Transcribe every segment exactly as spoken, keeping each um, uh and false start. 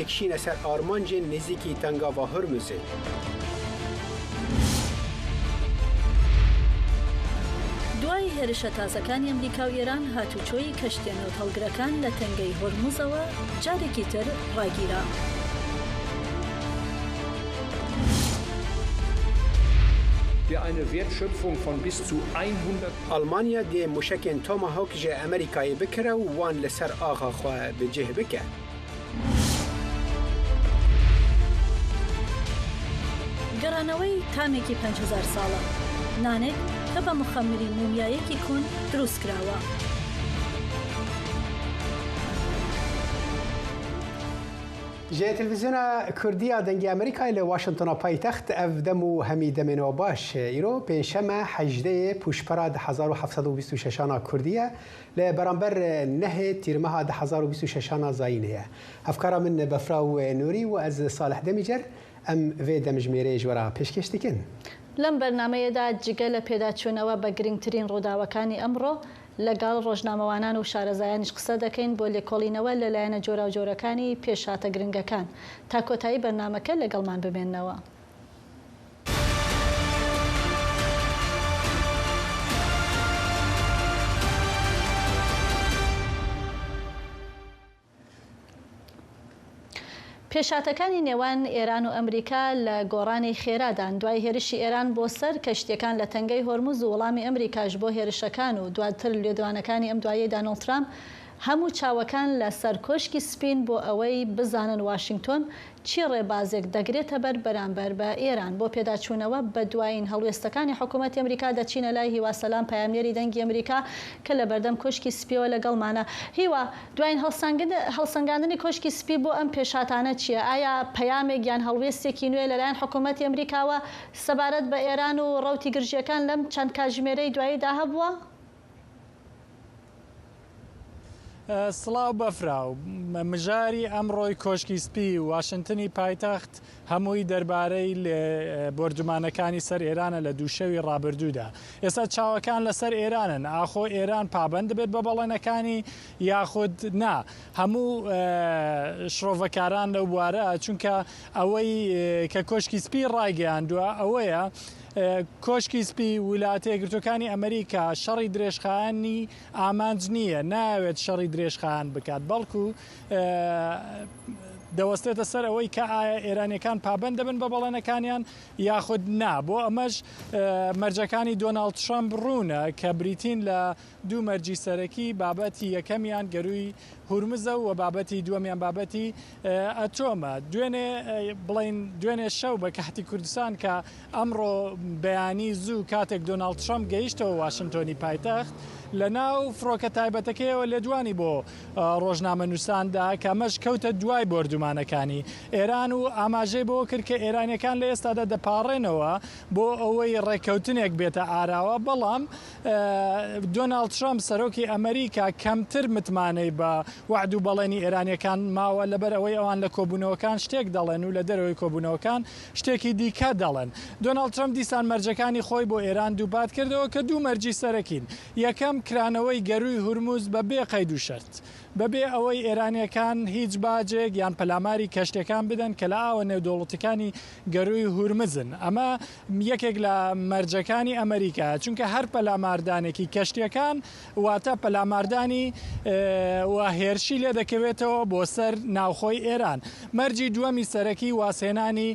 Şîne ser armancên nêzîkî Tengava Hurmuzê. دوای هێرشە تازەکانی ئەمریکا و ئێران، هاتوچۆی کەشتیە نەوتهەڵگرەکان لە تەنگەی هۆرموزەوە جارێکی تر ڕاگیرا. Der eine Wertschöpfung von bis zu hundert. ئەڵمانیا دێ موشەکên Tomahawk ji Amerîkayê bikire û wan li ser axa xwe bi cih bike. گەڕانەوەی تامێکی پەنج هەزار ساڵە، نانێک کە بە مخەمری مومیایەکی کۆن دروست کراوە. Ji Televîzyona Kurdî ya Dengê Amerîkayê li Washingtona paytext ev dem û hemî demên we baş. Îro pêncşeme hejdeyê Pûşpera di hezar û heft sed û bîst û şeşan a Kurdî ye. Li beramber nehê Tîrmeha di hezar û bîst û şeşan a Zayînê ye. Hevkara min Befra û Nûrî û ez Salih Demîcer, em vê demjimêreyê ji we re pêşkêş dikin. لەم بەرنامەیەدا جگە لە پێداچوونەوە بە گرنگترین ڕووداوەکانی ئەمڕۆ، لەگەڵ ڕۆژنامەوانان و شارەزایانیش قسە دەکەین بۆ لێکۆڵینەوە لە لایەنە جۆراوجۆرەکانی پێشهاتە گرنگەکان. تا کۆتایی بەرنامەکە لەگەڵمان بمێننەوە. پێشهاتەکانی نێوان ئێران و ئەمریکا لە گۆڕانی خێرادان، دوای هێرشی ئێران بۆ سەر کەشتیەکان لە تەنگەی هۆرموز و وەڵامی ئەمریکاش بۆ هێرشەکان و دواتر لێدوانەکانی ئەم دواییەی دانۆڵد ترامپ، هەموو چاوەکان لە سەر کۆشکی سپین بۆ ئەوەی بزانن واشنگتۆن چی ڕێبازێک دەگرێتە بەر بەرامبەر بە ئێران بۆ پێداچوونەوە بە دوایین هەڵوێستەکانی حکوومەتی ئەمریکا. دەچینە لای هیوا سەلام، پەیامنێری دەنگی ئەمریکا کە لە بەردەم کۆشکی سپیەوە لەگەڵمانە. هیوا، دوایین هەڵسانگن-، هەڵسەنگاندنی کۆشکی سپی بۆ ئەم پێشهاتانە چییە؟ ئایا پەیامێک یان هەڵوێستێکی نوێ لەلایەن حکوومەتی ئەمریکاوە سەبارەت بە ئێران و ڕەوتی گرژیەکان لەم چەند کاژمێرەی دواییدا هەبووە؟ سڵاو بەفرا و مژاری ئەمڕۆی کۆشکی سپی و واشنتنی پایتەخت هەمووی دەربارەی لێ بۆردومانەکانی سەر ئێرانە لە دوو شەوی ڕابردوودا. ئێستا چاوەکان لەسەر ئێرانن، ئاخۆ ئێران پابەند دەبێت بە بەڵێنەکانی یاخود نا؟ هەموو شڕۆڤەکاران لەو بوارە، چونکە ئەوەی کە کۆشکی سپی ڕایگەیاندووە ئەوەیە، کۆشکی سپی، ویلایەتە یەکگرتووەکانی ئەمریکا شەڕی درێژخایەنی ئامانج نییە، نایەوێت شەڕی درێژخایەن بکات، بەڵکو دەوەستێتە سەر ئەوەی کە ئایا ئێرانیەکان پابەند دەبن بە بەڵێنەکانیان یاخود نا. بۆ ئەمەش مەرجەکانی دۆناڵد ترەمپ ڕوونە کە بریتین لە دوو مەرجی سەرەکی، بابەتی یەکەمیان گەرووی هورمزە و بابەتی دووەمیان بابەتی ئەتۆمە. دوێنێ، بڵین دوێنێ شەو بە کاتی کوردستان کە ئەمڕۆ بەیانی زوو کاتێک دۆناڵد ترەمپ گەیشتەوە واشنتۆنی پایتەخت، لە ناو فڕۆکە تایبەتەکەیەوە لێدوانی بۆ ڕۆژنامە نووساندا کە ئەمەش کەوتە دوای بۆردومانەکانی ئێران و ئاماژەی بۆ کرد کە ئێرانیەکان لە ئێستادا دەپاڕێنەوە بۆ ئەوەی ڕێککەوتنێک بێتە ئاراوە، بەڵام دۆناڵد ترەمپ سەرۆکی ئەمریکا کەمتر متمانەی بە وەعد و بەڵێنی ئێرانیەکان ماوە، لەبەر ئەوەی ئەوان لە کۆبوونەوەکان شتێک دەڵێن و لە دەرەوەی کۆبوونەوەکان شتێکی دیکە دەڵێن. دۆناڵد ترەمپ دیسان مەرجەکانی خۆی بۆ ئێران دووپات کردەوە کە دوو مەرجی سەرەکین. یەکەم، کرانەوەی گەرووی هورموز بە بێ قەید و شەرت، بەبێ ئەوەی ئێرانیەکان هیچ باجێک یان پەلاماری کەشتیەکان بدەن کە لە ئاوە نێودەوڵەتیەکانی گەرووی هورمزن. ئەمە یەکێک لە مەرجەکانی ئەمریکایە، چونکە هەر پەلاماردانێکی کەشتیەکان واتە پەلاماردانی و هێرشی لێ دەکەوێتەوە بۆ سەر ناوخۆی ئێران. مەرجی دووەمی سەرەکی وازهێنانی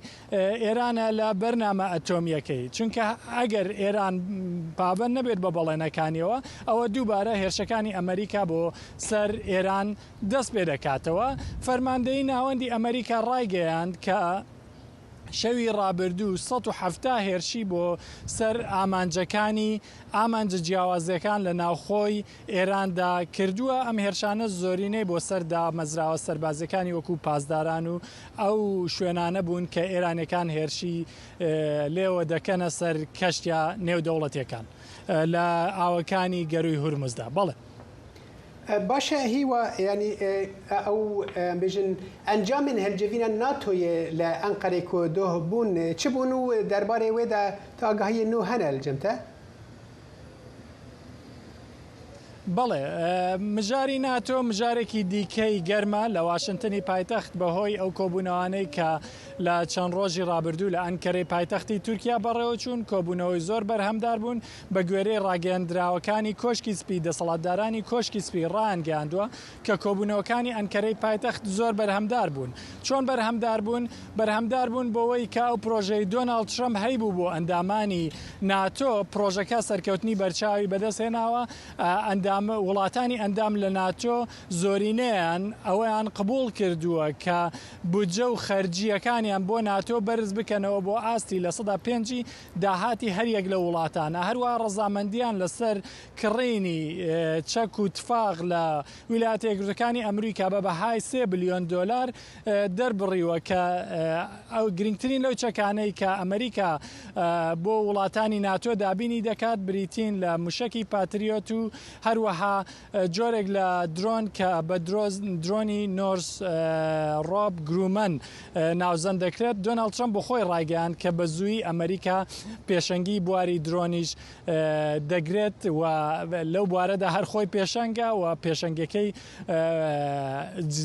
ئێرانە لە بەرنامە ئەتۆمیەکەی، چونکە ئەگەر ئێران پابەند نەبێت بە بەڵێنەکانیەوە، ئەوە دووبارە هێرشەکانی ئەمریکا بۆ سەر ئێران دەست پێ دەکاتەوە. فەرماندەیی ناوەندی ئەمریکا ڕایگەیاند کە شەوی ڕابردوو سەد و حەفتا هێرشی بۆ سەر ئامانجەکانی، ئامانجە جیاوازەکان لە ناوخۆی ئێراندا کردووە. ئەم هێرشانە زۆرینەی بۆ سەر دامەزراوە سەربازیەکانی وەکو پاسداران و ئەو شوێنانە بوون کە ئێرانیەکان هێرشی لێوە دەکەنە سەر کەشتیا نێودەوڵەتیەکان لە ئاوەکانی گەرووی هورمزدا. بەڵێ. Baş e, Hîwa, yanî ew, em bêjin, encamên hilcivîna NATOyê li Enqerê ku doh bûn, çi bûn û derbarê wê de tu agahiyên nû hene li cem te? بەڵێ، ئە، مژاری ناتۆ مژارێکی دیکەی گەرمە لە واشنتنی پایتەخت بەهۆی ئەو کۆبوونەوانەی کە لە چەند ڕۆژی ڕابردوو لە ئەنکەرەی پایتەختی تورکیا بەڕێوە چوون. کۆبوونەوەی زۆر بەرهەمدار بوون. بە گوێرەی ڕاگەیاندراوەکانی کۆشکی سپی، دەسەڵاتدارانی کۆشکی سپی ڕایانگەیاندووە کە کۆبوونەوەکانی ئەنکەرەی پایتەخت زۆر بەرهەمدار بوون. چۆن بەرهەمدار بوون؟ بەرهەمدار بوون بۆوەی کە ئەو پرۆژەی دۆناڵد ترەمپ هەیبوو بۆ ئەندامانی ناتۆ، پرۆژەکە سەرکەوتنی بەرچاوی بەدەستهێناوە. ئە، ئەندام، وڵاتانی ئەندام لە ناتۆ زۆرینەیان ئەوەیان قبوڵ کردووە کە بودجە و خەرجیەکانیان بۆ ناتۆ بەرز بکەنەوە بۆ ئاستی لە سەدا پێنجی داهاتی هەریەک لە وڵاتانە. هەروەها ڕەزامەندیان لەسەر کڕینی، ئێ، چەک و تفاق لە ویلایەتە یەکگرتوەکانی ئەمریکا بە بەهای سێ بلیۆن دۆلار، ئێ، دەربڕیوە کە، ئێ، ئەو گرنگترین لەو چەکانەی کە ئەمریکا، ئێ، بۆ وڵاتانی ناتۆ دابینی دەکات بریتین لە موشەکی پاتریۆت و هەروەها، ئێ، جۆرێک لە درۆن کە بە درۆز-، درۆنی نۆرس، ئێ، ڕۆب گرومەن، ئێ، ناوزەند دەکرێت. دۆناڵد ترەمپ بۆ خۆی ڕایگەیاند کە بە زووی ئەمریکا پێشەنگی بواری درۆنیش، ئێ، دەگرێت و لەو بوارەدا هەر خۆی پێشەنگە و پێشەنگەکەی، ئێ،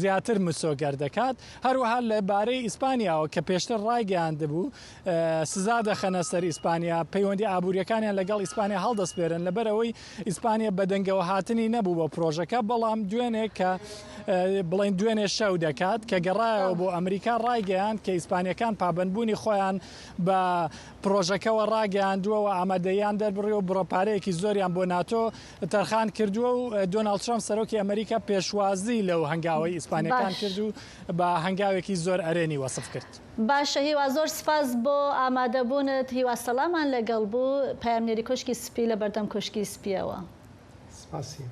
زیاتر مسۆگەر دەکات. هەروەها لە بارەی ئیسپانیاوە کە پێشتر ڕایگەیاندبوو، ئێ، سزا دەخەنە سەر ئیسپانیا، پەیوەندی ئابووریەکانیان لەگەڵ ئیسپانیا هەڵدەستپێرن، لەبەرەوەی ئیسپانیا بە دەنگەوە هاتنی نەبوو بۆ پرۆژەکە، بەڵام دوێنێ کە، ئێ، بڵێن دوێنێ شەو دەکات کە گەڕایەوە بۆ ئەمریکا، ڕایگەیاند کە ئیسپانیەکان پابەندبوونی خۆیان بە پرۆژەکەوە ڕاگەیاندووە و ئامادەیان دەربڕی و بڕە پارەیەکی زۆریان بۆ ناتۆ تەرخان کردووە و، ئێ، دۆناڵد ترەمپ سەرۆکی ئەمریکا پێشوازی لەو هەنگاوەی ئیسپانیەکان باش. کرد و بە هەنگاوێکی زۆر ئەرێنی وەسف کرد. باشە، هیوا، زۆر سپاس بۆ ئامادەبوونت. هیوا سەلامان لەگەڵ بوو، پەیامنێری کۆشکی سپی لە بەردەم کۆشکی سپیەوە. سپاسی.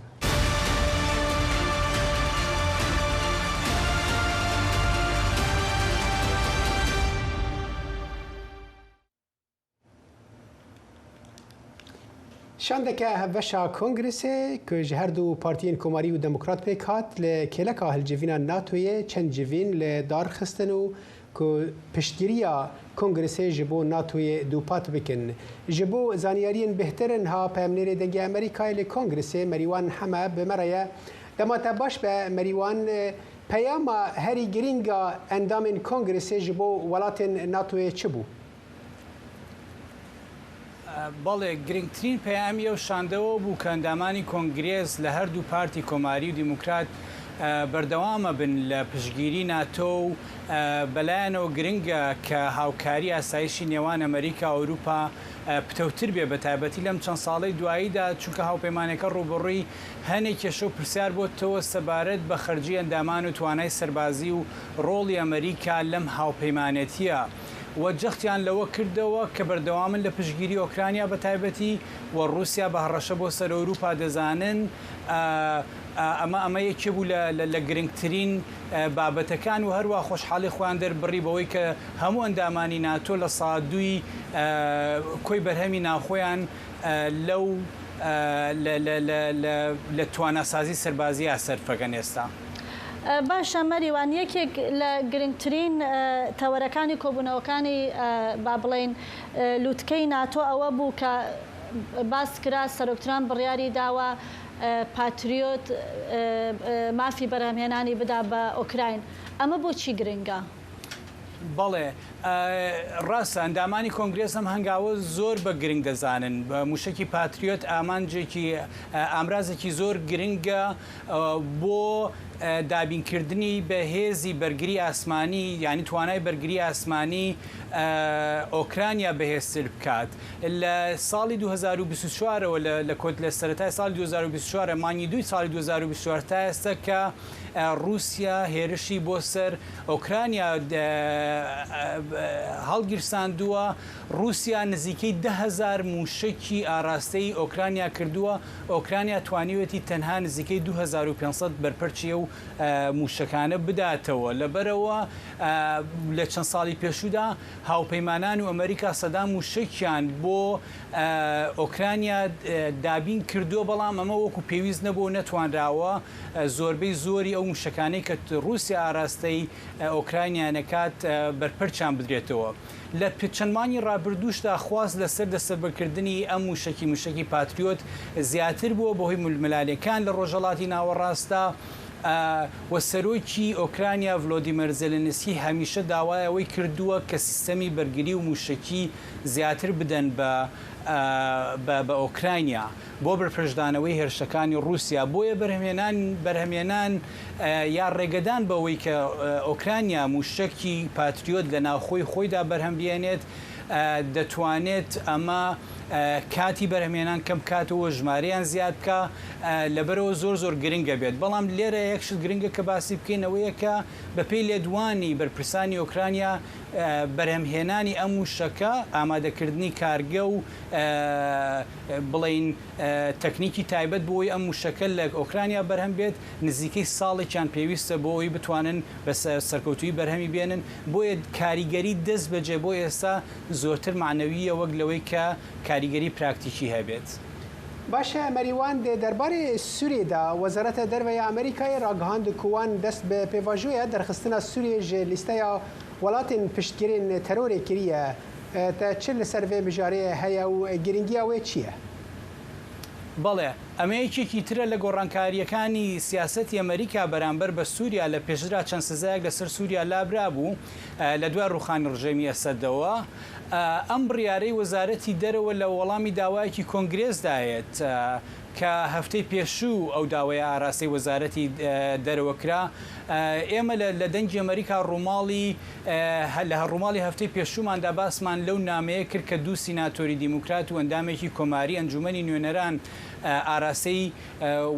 Şandeke hevbeşa Kongresê ku ji her du partiyên Komarî û Demokrat pêk hat, li kêleka hilcivîna NATOyê çend civîn li dar xistin û ku piştgiriya Kongresê ji bo NATOyê dûpat bikin. Ji bo zanyariyên bêhtir, niha peyamnêrê Dengê Amerîkayê li Kongresê Merîwan Heme bi me re ye. Dema te baş be Merîwan, peyama herî girîng a endamên Kongresê ji bo welatên NATOyê çi bû? بەڵێ، گرنگترین پەیامی ئەو شاندەوە بوو کە ئەندامانی کۆنگرێس لە هەردوو پارتی کۆماری و دیموکرات، ئە، بەردەوامە بن لە پشتگیری ناتۆ و، ئە، بەلایەنەوە گرنگە کە هاوکاری ئاسایشی نێوان ئەمریکا و ئەوروپا، ئە، پتەوتر بێ، بە تایبەتی لەم چەند ساڵەی دواییدا، چونکە هاوپەیمانەکە ڕوبەڕووی هەنێ کێشە و پرسیار بۆتەوە سەبارەت بە خەرجی ئەندامان و توانای سەربازی و ڕۆڵی ئەمریکا لەم هاوپەیمانێتیە. و جەختیان لەوە کردەوە کە بەردەوامن لە پشتگیری ئۆکرانیا بە تایبەتی و ڕووسیا بە هەڕەشە بۆ سەر ئەوروپا دەزانن. ئە، ئە، ئەمە، ئەمە یەکێ بوو لە، لە، لە گرنگترین، ئە، بابەتەکان و هەروە خۆشحاڵی خۆیان دەربڕی بەوەی کە هەموو ئەندامانی ناتۆ لە سەدا دووی، ئە، کۆی بەرهەمی ناوخۆیان، ئە، لەو، ئە، لە، لە، لە، لە، لە تواناسازی سەربازیە سەرفەکەن ئێستا. ئە، باشە مەریوان، یەکێک لە گرنگترین، ئە، تەوەرەکانی کۆبوونەوەکانی، ئە، با بڵێن، ئە، لووتکەی ناتۆ ئەوە بوو کە باس کرا، سەرۆکتران بڕیاری داوە، ئە، پاتریۆت، ئە، ئە، مافی بەرهەمهێنانی بدا بە ئۆکراین. ئەمە بۆچی گرنگە؟ بەڵێ، ئە، ڕاستە، ئەندامانی کۆنگرێس ئەم هەنگاوە زۆر بە گرنگ دەزانن. بە موشەکی پاتریۆت ئامانجێکی، ئە، ئامرازێکی زۆر گرنگە، ئە، بۆ، ئە، دابینکردنی بە هێزی بەرگری ئاسمانی، یعنی توانای بەرگری ئاسمانی، ئە، ئۆکرانیا بەهێزتر بکات. لە ساڵی دوو هەزار و بیست و چوارەوە، لە، لە کۆت-، لە سەرەتای ساڵی دوو هەزار و بیست و چوار، مانگی دووی ساڵی دوو هەزار و بیست و چوار تا ئێستا کە، ئە، رووسیا هێرشی بۆ سەر ئۆکرانیا، ئە، ئە، ئە، هەڵگیرساندووە. رووسیا نزیکەی دە هەزار مووشەکی ئاراستەی ئۆکرانیا کردووە. ئۆکرانیا توانیوێتی تەنها نزیکەی دوو هەزار و پێنج سەد بەرپەرچیە و موشەکانە بداتەوە. لەبەرەوە لە چەند ساڵی پێشوودا هاوپەیمانان و ئەمریکا سەدان موشەکیان بۆ ئۆکرانیا دابین کردووە، بەڵام ئەمە وەکو پێویست نەبوو، نەتوانراوە زۆربەی زۆری ئەو موشەکانەی کە رووسیا ئاراستەی ئۆکرانیا نەکات بەرپەرچیان بدرێتەوە. لە چەند مانگی ڕابردووشدا خواست لەسەر دەستەبەرکردنی ئەم موشەکی، موشەکی پاتریۆت زیاتر بووە بەهۆی ململانێکان لە ڕۆژهەڵاتی ناوەڕاستدا و سەرۆکی ئۆکرانیا ڤلۆدیمەر زێلێنسکی هەمیشە داوای ئەوەی کردووە کە سیستەمی بەرگری و موشەکی زیاتر بدەن بە بە ئۆکرانیا بۆ بەرپەرچدانەوەی هێرشەکانی رووسیا. بۆیە بەرهەمێنان بەرهەمێنان یا ڕێگەدان بەوەی کە ئۆکرانیا موشەکی پاتریۆت لە ناوخۆی خۆیدا بەرهەم بێنێت، دەتوانێت ئەمە کاتی بەرهەمێنان کەم بکاتەوە، ژمارەیان زیاد بکە، لەبەرەوە زۆر زۆر گرنگە بێت. بەڵام لێرە یەک شت گرنگە کە باسی بکەین، ئەوەیە کە بە پێی لێدوانی بەرپرسانی ئۆکرانیا بەرهەمهێنانی ئەم موشەکە، ئامادەکردنی کارگە و بڵین تەکنیکی تایبەت بۆی ئەم موشەکە لە ئۆکرانیا بەرهەم بێت، نزیکەی ساڵێکیان پێویستە بۆ ئەوی بتوانن بە سەرکەوتوی بەرهەمی بێنن. بۆیە کاریگەری دەست بەجێ بۆ ئێستا زۆرتر معنەویە وەک لەوەی کە کاریگەری پراکتیکی هەبێت. باشە، مەریوان، دێ دەربارەی سووریەدا وەزارەتە دەرەوەی ئەمریکای ڕاگەهاند کوان دەست بە پێڤاژوویە دەرخستنە سووریە ژێ لیستەیە وڵاتین پشتگیرین تەرۆرێ کریە. تە چ لەسەر vê mijarê heye û giringiya wê çi ye? بەڵێ، ئەمە یەکێکی ترە لە گۆڕانکاریەکانی سیاسەتی ئەمریکا بەرامبەر بە سووریا. لە پێشترا چەند سزایەک لەسەر سووریا لابرابوو لە دوای ڕوخانی ڕژێمی ئەسەدەوە. ئەم بڕیارەی وەزارەتی دەرەوە لە وەڵامی داوایەکی کۆنگرێس دایەت کە هەفتەی پێشوو ئەو داوایە ئاراستەی وەزارەتی دەرەوە کرا. ئێمە لە دەنگی ئەمریکا ڕووماڵی لە ڕووماڵی هەفتەی پێشووماندا باسمان لەو نامەیە کرد کە دوو سیناتۆری دیموکرات و ئەندامێکی کۆماری ئەنجومەنی نوێنەران ئاراستەی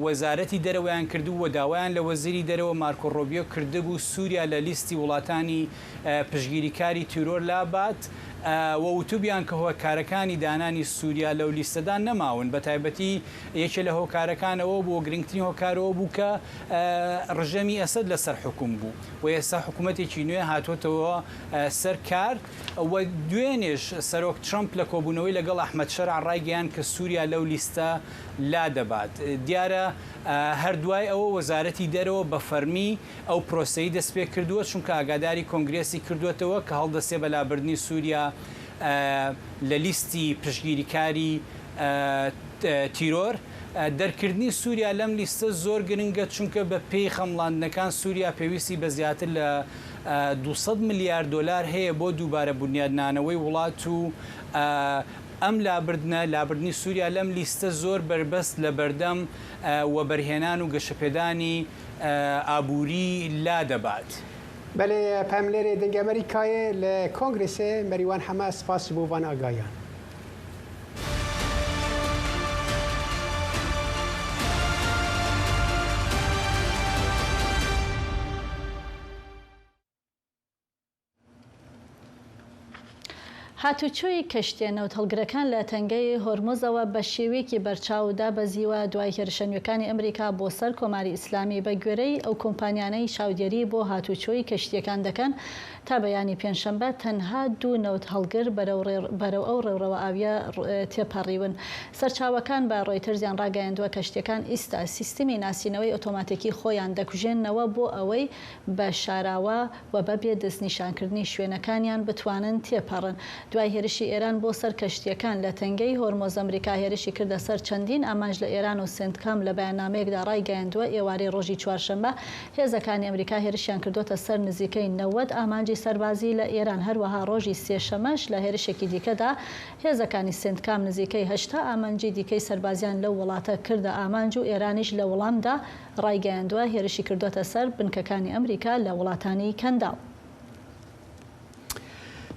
وەزارەتی دەرەوەیان کردبوو و داوایان لە وەزیری دەرەوە مارکۆ ڕۆبیۆ کردبوو سووریا لە لیستی وڵاتانی پشگیریکاری تیرۆر لابات و وتوبیان کە هۆکارەکانی دانانی سووریا لەو لیستەدا نەماون. بە تایبەتی یەکێ لە هۆکارەکانەوە بوو، گرنگترین هۆکارەوە بوو کە ڕژێمی ئەسەد لەسەر حکوم بوو و ئێستا حکوومەتێکی نوێ هاتوتەوە سەر کار. و دوێنێش سەرۆک ترەمپ لە کۆبوونەوەی لەگەڵ ئەحمەد شەرع ڕایگەیان کە سووریا لەو لیستە لا دەبات. دیارە هەر دوای ئەوە وەزارەتی دەرەوە بە فەرمی ئەو پرۆسەی دەست پێ کردووە، چونکە ئاگاداری کۆنگرێسی کردووەتەوە کە هەڵدەستێ بە لابردنی سووریا لە لیستی پشگیریکاری تیرۆر. دەرکردنی سووریا لەم لیستە زۆر گرنگە، چونکە بە پێی خەمڵاندنەکان سووریا پێویستی بە زیاتر لە دوو سەد ملیار دۆلار هەیە بۆ دووبارە بنیادنانەوەی وڵات و ئەم لابردنە، لابردنی سووریا لەم لیستە زۆر بەربەست لە بەردەم وەبەرهێنان و گەشەپێدانی ئابووری لا دەبات. بەلێ، پەملێرێ دەنگی ئەمریکایە لە کۆنگرێسێ. مەریوان حەمە، سپاس بۆ ڤان ئاگایان. هاتوچۆی کەشتیە نەوت هەڵگرەکان لە تەنگەی هۆرموزەوە بە شێوەیەکی بەرچاو دابەزیوە دوای هێرشە نوێکانی ئەمریکا بۆ سەر کۆماری ئیسلامی. بە گوێرەی ئەو کۆمپانیانەی چاودێری بۆ هاتوچۆی کەشتیەکان دەکەن، تا بەیانی پێنجشەمبە تەنها دوو نەوت هەڵگر بەرەو ڕێ-، بەرەو ئەو ڕێوڕەوە ئاویە ڕ-، تێپەڕیون. سەرچاوەکان بە ڕۆیتەرزیان ڕاگەیاندووە کەشتیەکان ئیستا سیستمی ناسینەوەی ئۆتۆماتیکی خۆیان دەکوژێننەوە بۆ ئەوەی بە شاراوە و بەبێ دەستنیشانکردنی شوێنەکانیان بتوانن تێپەڕن. دوای هێرشی ئێران بۆ سەر کەشتیەکان لە تەنگەی هۆرمۆز، ئەمریکا هێرشی کردە سەر چەندین ئامانج لە ئێران و سنتکام. لە بەیاننامەیەکدا ڕایگەیاندووە، ئێوارەی ڕۆژی چوارشەممە هێزەکانی ئەمریکا هێرشیان کردوتە سەر نزیکەی نەوەد ئامانجی سەربازی لە ئێران. هەروەها ڕۆژی سێشەمەش لە هێرشێکی دیکەدا هێزەکانی سنتکام نزیکەی هەشتا ئامانجی دیکەی سەربازیان لەو وڵاتە کردە ئامانج و ئێرانیش لە وەڵامدا ڕایگەیاندووە، هێرشی کردوتە سەر بنکەکانی ئەمریکا لە وڵاتانی کەنداو.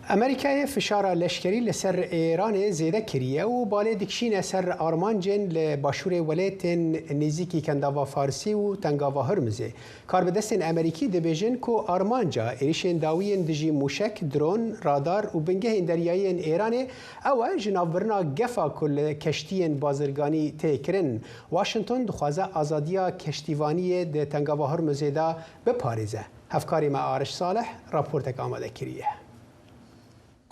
Amerîkayê fişara leşkerî li ser Îranê zêde kiriye û balê dikişîne ser armancên li başûrê welêtên nêzîkî Kendava Farsî û Tengava Hormizê. Karbidestên Amerîkî dibêjin ku armanca êrişên dawiyên dijî mûşek, dron, radar û bingehên deryayî yên Îranê ew e ji navbirina gefa ku li keştiyên bazirganî tê kirin. Washington dixwaze azadiya keştîvaniyê di Tengava Hormizê de biparêze. Hevkarê me Ariş Salih raportek amade kiriye.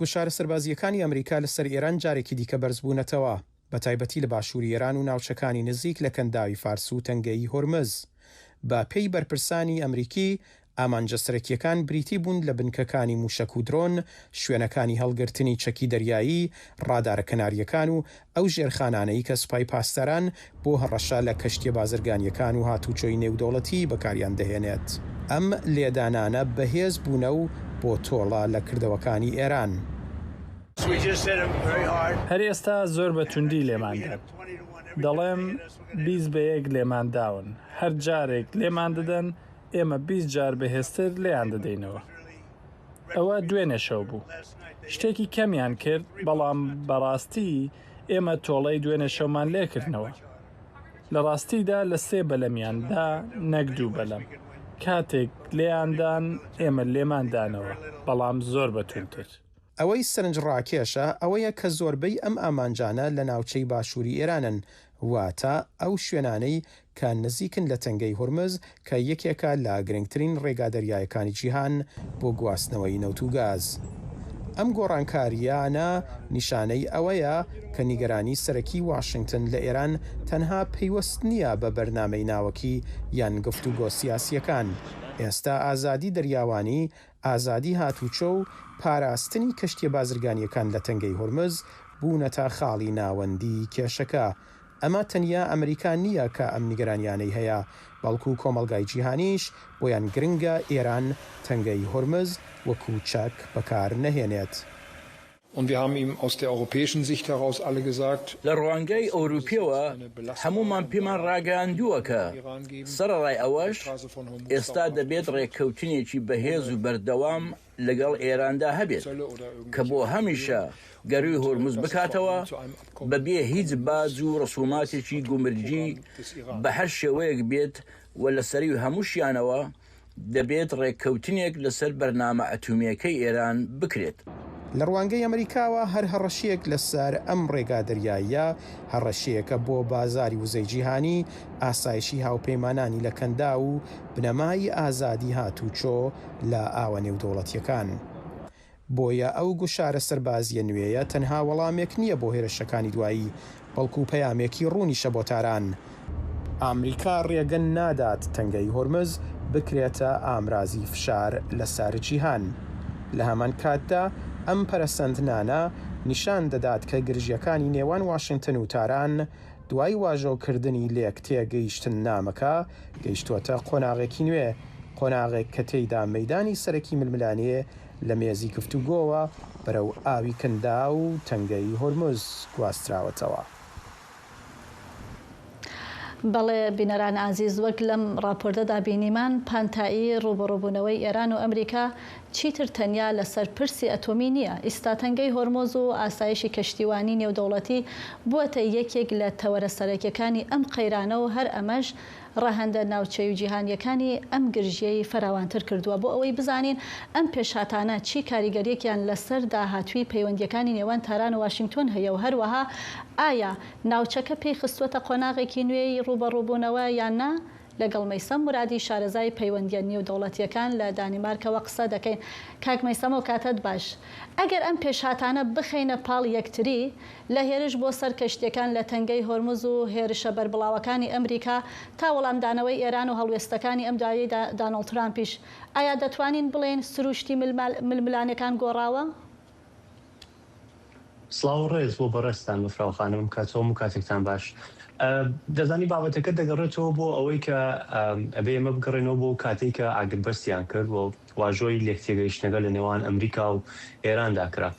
گوشارە سەربازییەکانی ئەمریکا لەسەر ئێران جارێکی دیکە بەرزبوونەتەوە، بە تایبەتی لە باشووری ئێران و ناوچەکانی نزیک لە کەنداوی فارس و تەنگەی هورمز. بە پێی بەرپرسانی ئەمریکی، ئامانجە سەرەکییەکان بریتی بوون لە بنکەکانی مووشەک و درۆن، شوێنەکانی هەڵگرتنی چەکی دەریایی، ڕادارە کەنارییەکان و ئەو ژێرخانانەی کە سوپای پاسداران بۆ هەڕەشە لە کەشتییە بازرگانییەکان و هاتووچۆی نێودەوڵەتی بەکاریان دەهێنێت. ئەم لێدانانە بەهێز بوونە و بۆ تۆڵە لە کردەوەکانی ئێران. هەر ئێستا زۆر بە توندی لێمان دەن. دەڵێم بیست بە یەک لێمان داون. هەر جارێک لێمان دەدەن، ئێمە بیست جار بەهێزتر لێیان دەدەینەوە. ئەوە دوێنێ شەو بوو. شتێکی کەمیان کرد، بەڵام بەڕاستی ئێمە تۆڵەی دوێنێ شەومان لێ کردنەوە. لە ڕاستیدا لە سێ بەلەمیان دا، نەک دوو بەلەم. کاتێک لێیان دان، ئێمە لێمان دانەوە، بەڵام زۆر بە توندتر. ئەوەی سەرنجڕاکێشە ئەوەیە کە زۆربەی ئەم ئامانجانە لە ناوچەی باشووری ئێرانن، واتە ئەو شوێنانەی کە نزیکن لە تەنگەی هورمز کە یەکێکە لە گرنگترین ڕێگا دەریاییەکانی جیهان بۆ گواستنەوەی نەوت و گاز. ئەم گۆڕانکارییانە نیشانەی ئەوەیە کە نیگەرانی سەرەکی واشنگتن لە ئێران تەنها پەیوەست نییە بە بەرنامەی ناوەکی یان گفتوگۆ سیاسییەکان. ئێستا ئازادی دەریاوانی، ئازادی هاتووچۆ و پاراستنی کەشتییە بازرگانییەکان لە تەنگەی هورمز بوونەتە خاڵی ناوەندی کێشەکە. ئەمە تەنیا ئەمریکا نییە کە ئەم نیگەرانییانەی هەیە، بەڵکو کۆمەڵگای جیهانیش بۆیان گرنگە ئێران تەنگەی هورمز وەکو چەک بەکار نەهێنێت. Und wir haben ihm aus der europäischen Sicht heraus alle gesagt, لە ڕوانگەی ئەوروپییەوە هەموومان پێمان ڕاگەیاندووە کە سەرەڕای ئەوەش ئێستا دەبێت ڕێککەوتنێکی بەهێز و بەردەوام لەگەڵ ئێراندا هەبێت کە بۆ هەمیشە گەرووی هۆرمز بکاتەوە بەبێ هیچ باج و ڕسووماتێکی گومرگی بە هەر شێوەیەک بێت و لە سەروی هەمووشیانەوە دەبێت ڕێککەوتنێک لەسەر بەرنامە ئەتومییەکەی ئێران بکرێت. لە ڕوانگەی ئەمریکاوە هەر هەڕەشەیەک لەسەر ئەم ڕێگا دەریاییە هەڕەشەیەکە بۆ بازاری وزەی جیهانی، ئاسایشی هاوپەیمانانی لە کەنداو و بنەمای ئازادی هاتووچۆ لە ئاوە نێودەوڵەتییەکان. بۆیە ئەو گوشارە سەربازییە نوێیە تەنها وەڵامێک نییە بۆ هێرشەکانی دوایی، بەڵکو پەیامێکی ڕوونیشە بۆ تاران. ئامریکا ڕێگە نادات تەنگەی هۆرمز بکرێتە ئامرازی فشار لەسەر جیهان. لە هەمان کاتدا ئەم پەرەسەندنانە نیشان دەدات کە گرژییەکانی نێوان واشنگتن و تاران دوای واژۆکردنی لێکتێگەیشتننامەکە گەیشتووەتە قۆناغێکی نوێ، قۆناغێک کە تێیدا مەیدانی سەرەکی ململانێ لە مێزی گفتوگۆوە بەرەو ئاوی کەنداو و تەنگەی هورمز گواستراوەتەوە. بەڵێ بینەران ئازیز، وەک لەم ڕاپۆرتەدا بینیمان، پانتایی ڕووبەڕووبوونەوەی ئێران و ئەمریکا چیتر تەنیا لەسەر پرسی ئەتۆمی نییە. ئیستا تەنگەی هۆرمۆز و ئاسایشی کەشتیوانی نێودەوڵەتی بووەتە یەکێک لە تەوەرە سەرەکیەکانی ئەم قەیرانە و هەر ئەمەش ڕەهەندە ناوچەی و جیهانیەکانی ئەم گرژیەی فراوانتر کردووە. بۆ ئەوەی بزانین ئەم پێشهاتانە چی کاریگەریەکیان لەسەر داهاتووی پەیوەندیەکانی نێوان تاران و واشنگتۆن هەیە و هەروەها ئایا ناوچەکە پێی خستووەتە قۆناغێکی نوێی ڕووبەڕووبوونەوە یان نا؟ لەگەڵ مەیسەم مورادی شارەزای پەیوەندیە نێودەوڵەتیەکان لە دانیمارکەوە قسە دەکەین. کاک مەیسەم، ئەو کاتەت باش. ئەگەر ئەم پێشهاتانە بخەینە پاڵ یەکتری، لە هێرش بۆ سەر کەشتیەکان لە تەنگەی هۆرمز و هێرشە بەربڵاوەکانی ئەمریکا تا وەڵامدانەوەی ئێران و هەڵوێستەکانی ئەم دایەی دا-، دانۆڵد ترامپیش، ئایا دەتوانین بڵێین سروشتی ملمال-، ململانێکان گۆڕاوە؟ سڵاو و ڕێز بۆ بەڕێزتان مەفراو خانم، کاتۆم و کاتێکتان باش. ئە، دەزانی بابەتەکە دەگەڕێتەوە بۆ ئەوەی کە، ئەم، ئەبێ ئێمە بگەڕێنەوە بۆ کاتێک کە ئاگربەستیان کرد و واژۆی لێکتێگەیشتنەکە لە نێوان ئەمریکا و ئێراندا کرا.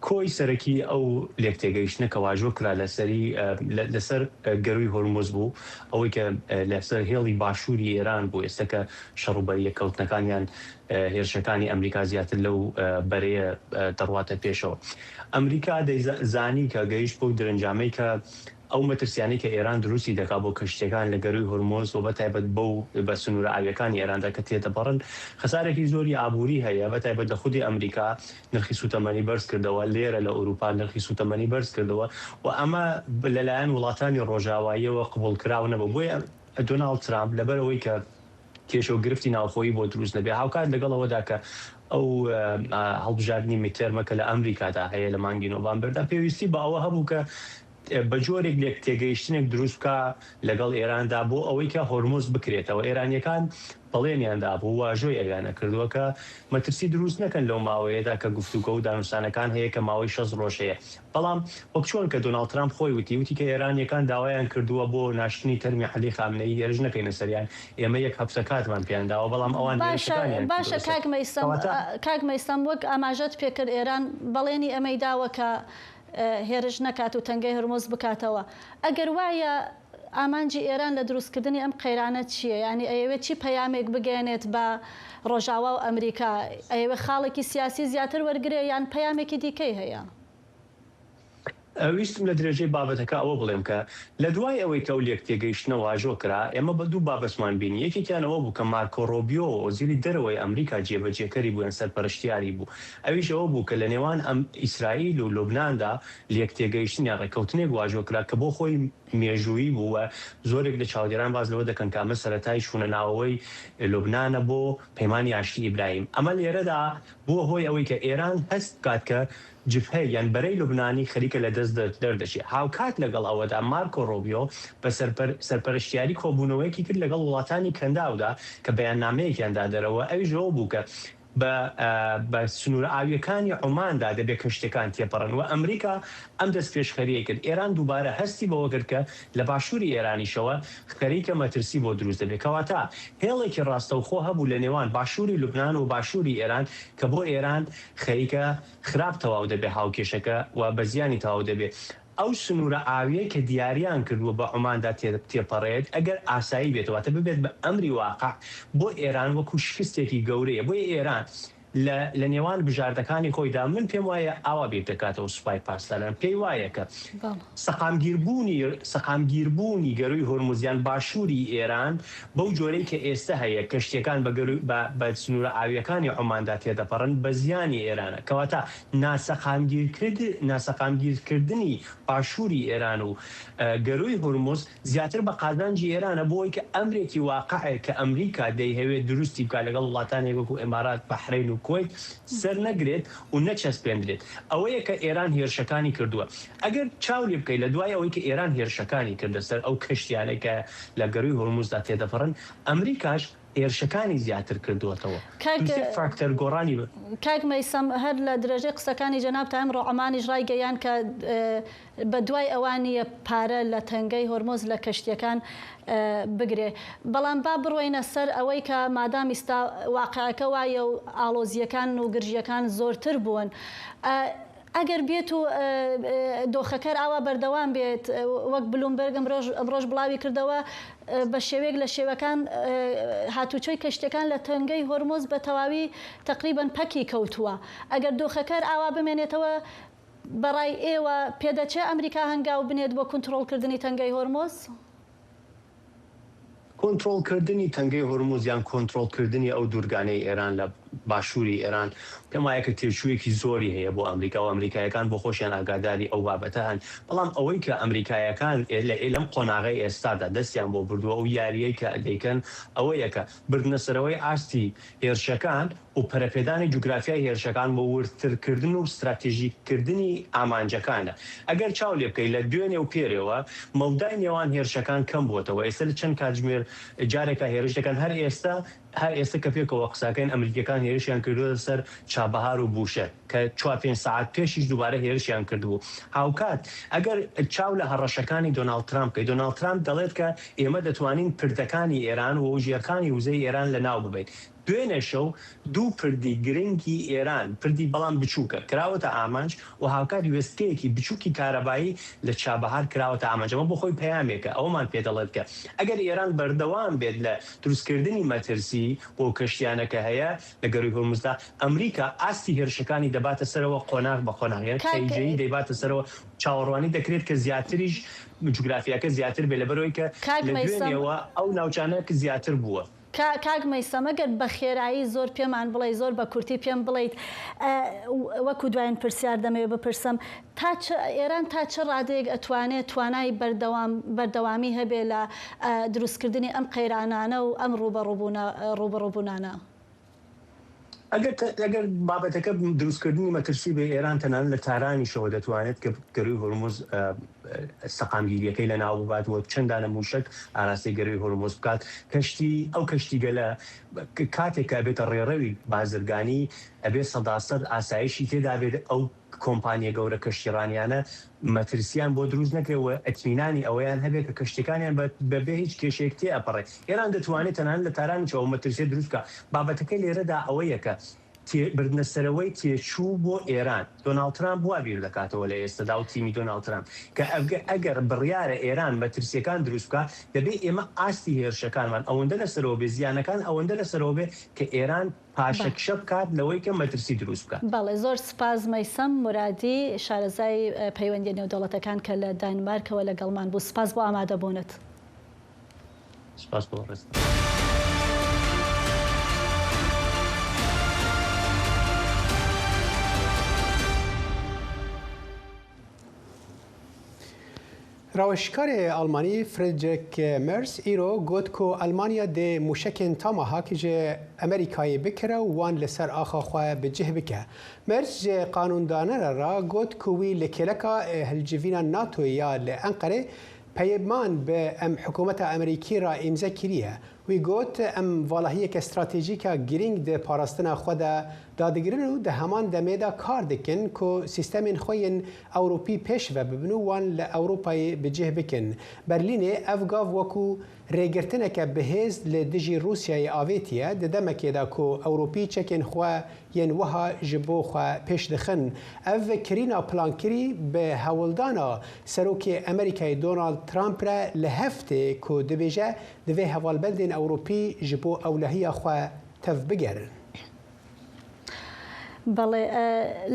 کۆی سەرەکی ئەو لێکتێگەیشتنە کە واژۆ کرا لەسەری، ئە، لە-، لەسەر، ئە، گەرووی هۆرموز بوو، ئەوەی کە، ئە، لەسەر هێڵی باشووری ئێران بوو، ئێستا کە شەڕوبەریە کەوتنەکانیان، ئە، هێرشەکانی ئەمریکا زیاتر لەو، ئە، بەرەیە، ئە، دەڕواتە پێشەوە. ئەمریکا دەیزا-، زانی کە گەیشت بۆ درەنجامەی کە ئەو مەترسیانەی کە ئێران دروستی دەکا بۆ کەشتیەکان لە گەرووی هۆرمۆز و بە تایبەت بەو، بە سنوورە ئاویەکانی ئێراندا کە تێدەپەڕن، خەسارێکی زۆری ئابووری هەیە، بە تایبەت لە خودی ئەمریکا نرخی سوتەمەنی بەرز کردەوە، لێرە لە ئەوروپا نرخی سوتەمەنی بەرز کردەوە و ئەمە لەلایەن وڵاتانی ڕۆژاواییەوە قبول کراو نەبوو. بۆیە دۆناڵد ترامپ لەبەر ئەوەی کە کێشە و گرفتی ناوخۆیی بۆ دروست نەبێ، هاوکات لەگەڵ ئەوەدا کە ئەو، ئە، ئە، هەڵبژاردنی میدتێرمە کە لە ئەمریکادا هەیە لە مانگی نۆڤامبەردا، پێویستی بە ئەوە هەبوو کە بە جۆرێک لێک تێگەیشتنێک دروست بکا لەگەڵ ئێراندا بۆ ئەوەی کە هۆرموز بکرێتەوە. ئێرانیەکان بەڵێنیان دابوو، واژۆی ئەویانە کردووە کە مەترسی دروست نەکەن لەو ماوەیەدا کە گفتوگە و دانوستانەکان هەیە کە ماوەی شەست ڕۆژ هەیە. بەڵام وەک چۆن کە دۆناڵد ترامپ خۆی وتی، وتی کە ئێرانیەکان داوایان کردووە بۆ ناشتنی تەرمی عەلی خامنەیی، هێرش نەکەینە سەریان، ئێمە یەک هەفتە کاتمان پێیان داوە، بەڵام ئەوان باشە، هێرشەکانیان باشە، کردووە سەر. کاک مەیسەم، کەواتە ئە، کاک مەیسەم، وەک ئاماژەت پێکرد، ئێران بەڵێنی ئەمەی داوە کە، ئە، هێرش نەکات و تەنگەی هەرمۆز بکاتەوە. ئەگەر وایە، ئامانجی ئێران لە دروستکردنی ئەم قەیرانە چییە؟ یعنی، ئەیەوێت چی پەیامێک بگەێنێت بە ڕۆژاوا و ئەمریکا؟ ئەیەوێت خاڵێکی سیاسی زیاتر وەرگرێ یان پەیامێکی دیکەی هەیە؟ ئە، ویستم لە درێژەی بابەتەکە ئەوە بڵێم کە لە دوای ئەوەی کە ئەو لێک تێگەیشتنە واژۆ کرا، ئێمە بە دوو بابەتمان بینی. یەکێکیان ئەوە بوو کە مارکۆ ڕۆبیۆ، وەزیری دەرەوەی ئەمریکا، جێبەجێکەری بوو، یان سەرپەرشتیاری بوو. ئەویش ئەوە بوو کە لە نێوان ئەم، ئیسرائیل و لوبناندا لێک تێگەیشتن یان ڕێککەوتنێک واژۆ کرا کە بۆ خۆی مێژوویی بوو و زۆرێک لە چاودێران باز لەوە دەکەن کە ئەمە سەرەتای شوونەناوەوەی لوبنانە بۆ پەیمانی ئاشتی ئیبراهیم. ئەمە لێرەدا بووە هۆی ئەوەی کە ئێران هەست بکات کە جبهەی یان بەرەی لوبنانی خەریکە لە دەست دەر-، دەردەچێ. هاوکات لەگەڵ ئەوەدا مارکۆ ڕۆبیۆ بە سەرپەر-، سەرپەرشتیاری کۆبوونەوەیەکی کرد لەگەڵ وڵاتانی کەنداودا کە بەیاننامەیەکیان دا دەرەوە. ئەویش ئەوە بوو کە بە، ئە، بە سنوورە ئاویەکانی عوماندا دەبێ کەشتەکان تێپەڕن و ئەمریکا ئەم دەست پێشخەریە کرد. ئێران دووبارە هەستی بەوە کرد کە لە باشووری ئێرانیشەوە خەریکە مەترسی بۆ دروست دەبێت. کەواتە هێڵێکی ڕاستەوخۆ هەبوو لە نێوان باشووری لوبنان و باشووری ئێران کە بۆ ئێران خەریکە خراپ تەواو دەبێ هاوکێشەکە و بە زیانی تەواو دەبێ. ئەو سنوورە ئاویەی کە دیاریان کردووە بە عوماندا تێ-، تێپەڕێت، ئەگەر ئاسایی بێتەوە، تە ببێت بە ئەمری واقع، بۆ ئێران وەکو شکستێکی گەورەیە. بۆیە ئێران لە، لە نێوان بژاردەکانی خۆیدا، من پێم وایە ئاوا بیر دەکاتەوە سوپای پاسداران. پێی وایە کە بەڵێ. سەقامگیربوونی، سەقامگیربوونی گەرووی هۆرموزیان باشووری ئێران بەو جۆرەی کە ئێستا هەیە، کەشتیەکان بە گەرووی، بە، بە سنوورە ئاویەکانی عوماندا تێدەپەڕن، بە زیانی ئێرانە. کەواتە ناسەقامگیرکرد-، ناسەقامگیرکردنی باشووری ئێران و، ئە، گەرووی هورمز زیاتر بە قازانجی ئێرانە، بۆی کە ئەمرێکی واقعێک کە ئەمریکا دەیهەوێت دروستی بکات لەگەڵ وڵاتانێک وەکو ئێمارات، بەحرەین و کوەیت سەر نەگرێت و نەچەسپێندرێت. ئەوەیە کە ئێران هێرشەکانی کردووە. ئەگەر چاو لێ بکەیت، لە دوای ئەوەی کە ئێران هێرشەکانی کردە سەر ئەو کەشتیانەی کە لە گەرووی هورمزدا تێدەپەڕن، ئەمریکاش هێرشەکانی زیاتر کردووەتەوە. کاک، دووسێ فاکتەر گۆڕانی بە- کاک مەیسەم، هەر لە درێژەی قسەکانی جەنابتا، ئەمڕۆ عومانیش ڕایگەیان کە، ئە، بە دوای ئەوان نییە پارە لە تەنگەی هۆرمۆز لە کەشتیەکان، ئە، بگرێ. بەڵام با بڕۆینە سەر ئەوەی کە مادام ئیستا واقعەکە وایە و ئاڵۆزیەکان و گرژیەکان زۆرتر بوون. ئە، ئەگەر بێت و، ئە، ئە، دۆخەکەر ئاوا بەردەوام بێت، ئە، وەک بلومبەرگ ئەمڕۆژ، ئەمڕۆژ بڵاوی کردەوە، ئە، بە شێوەیەک لە شێوەکان، ئە، هاتوچۆی کەشتیەکان لە تەنگەی هۆرمۆز بە تەواوی تەقریبەن پەکی کەوتووە. ئەگەر دۆخەکەر ئاوا بمێنێتەوە، بەڕای ئێوە پێدەچێ ئەمریکا هەنگاو بنێت بۆ کونترۆلکردنی تەنگەی هۆرمۆز؟ کۆنترۆلکردنی تەنگەی هۆرموز یان کۆنترۆلکردنی ئەو دوورگانەی ئێران لە باشووری ئێران، پێم وایە کە تێچوویەکی زۆری هەیە بۆ ئەمریکا و ئەمریکایەکان بۆ خۆشیان ئاگاداری ئەو بابەتە هەن. بەڵام ئەوەی کە ئەمریکایەکان ئێ-، لە، لەم قۆناغەی ئێستادا دەستیان بۆ بردووە، ئەو یاریەی کە دەیکەن ئەوەیە کە بردنە سەرەوەی ئاستی هێرشەکان و پەرەپێدانی جوگرافیای هێرشەکان بۆ وردترکردن و استراتیژیکردنی ئامانجەکانە. ئەگەر چاو لێ بکەیت، لە دوێنێ و پێرێوە مەودای نێوان هێرشەکان کەم بووەتەوە. ئێستا لە چەند کاتژمێر جارێکە هێرش دەکەن. هەر ئێستا، هەر ئێستا کە پێکەوە قساکەین، ئەمریکیەکان هێرشیان کردووە سەر چابەهار و بوشە، کە چوار پێنج ساعت پێشیش دووبارە هێرشیان کردبوو. هاوکات، ئەگەر چاو لە هەڕەشەکانی دۆناڵد ترامپ بکەیت، دۆناڵد ترامپ دەڵێت کە ئێمە دەتوانین پردەکانی ئێران و ژێرخانی وزەی ئێران لە ناو ببەین. دوێنێ شەو دوو پردی گرنگی ئێران، پردی بەڵام بچووکە، کراوەتە ئامانج و هاوکات وێستگەیەکی بچووکی کارەبایی لە چابەهار کراوەتە ئامانج. ئەمە بۆ خۆی پەیامێکە، ئەومان پێ دەڵێت کە ئەگەر ئێران بەردەوام بێت لە دروستکردنی مەترسی بۆ کەشتیانەکە هەیە لە گەروی هورمزدا، ئەمریکا ئاستی هێرشەکانی دەباتە سەرەوە قۆناغ بە قۆناغ، یان کاک- تەیجەی دەیباتە سەرەوە. چاوەڕوانی دەکرێت کە زیاتریش جوگرافیاکە زیاتر بێت، لەبەرەوەی کە کاک لە مەیسەم. دوێنێەوە ئەو ناوچانە کە زیاتر بووە. کا-، کاک مەیسەم، ئەگەر بە خێرایی زۆر پێمان بڵێ، زۆر بە کورتی پێم بڵیت، ئە، وەکو دوایین پرسیار دەمەوێت بپرسم، تا چ، ئێران تا چ ڕادەیەک ئەتوانێت توانای بەردەوام، بەردەوامی هەبێ لە، ئە، دروستکردنی ئەم قەیرانانە و ئەم ڕوبەڕووبوونە-، ڕوبەڕووبوونانە؟ ئەگەر تە-، ئەگەر بابەتەکە دروستکردنی مەترسی بێ، ئێران تەنانەت لە تارانیشەوە دەتوانێت کە گەروی هورمز، ئە، ئە، سەقامگیریەکەی لە ناو ببات و چەندانە موشک ئاراستەی گەروی هورمز بکات. کەشتی، ئەو کەشتی گەلە ک-، کاتێک کە ئەبێتە ڕێڕەوی بازرگانی، ئەبێ سەدا سەد ئاسایشی تێدا بێت. ئەو کۆمپانیە گەورە کەشتیڕانیانە مەترسیان بۆ دروست نەکرێ و ئەتمینانی ئەوەیان هەبێ کە کەشتەکانیان بە، بەبێ هیچ کێشەیەک تێ ئەپەڕێ. ئێران دەتوانێت تەنانەت لە تارانیشەوە مەترسیە دروست بکە. بابەتەکەی لێرەدا ئەوەیە کە تێ-، بردنە سەرەوەی تێچوو بۆ ئێران. دۆناڵد ترامپ وا بیر دەکاتەوە لە ئێستادا و تیمی دۆناڵد ترامپ کە ئەگە-، ئەگەر بڕیارە ئێران مەترسیەکان دروست بکە، دەبێ ئێمە ئاستی هێرشەکان مان ئەوەندە لەسەرەوە بێ، زیانەکان ئەوەندە لەسەرەوە بێ کە ئێران پاشەکشە بکات لەوەی کە مەترسی دروست بکات. بەڵێ، زۆر سپاس مەیسەم مورادی، شارەزای، ئە، پەیوەندیە نێودەوڵەتەکان کە لە دانمارکەوە لەگەڵمان بوو. سپاس بۆ ئامادەبوونت. سپاس بۆ ڕێز. Raweşkarê Almanî Friedrich Merz îro got ku Almanya dê mûşekên Tomahawk ji Amerîkayê bikire û wan li ser axa xwe bi cih bike. Merz ji qanûndanera re got ku wî li kêleka, e, hilcivîna NATOyê ya li Enqerê peyman bi em hikûmeta Amerîkî re îmze kiriye. Wî got, em valahiyeke stratejîk a girîng di parastina xwe de dadigirin û di heman demê de kar dikin ku sîstemên xwe yên Ewropî pêş ve bibin û wan li Ewropayê bi cih bikin. Berlînê ev gav wekû rêgirtineke bihêz li dijî Rûsyayê avêtiye, di demekê de ku Ewropî çekên xwe yên wiha ji bo xwe pêş dixin. Ev kirîna plankirî bi hewldana Serokê Amerîkayê Donald Trump re li hev tê ku dibêje, divê hevalbendên Ewropî ji bo ewlehiya xwe tev bigerin. بەڵێ، ئە،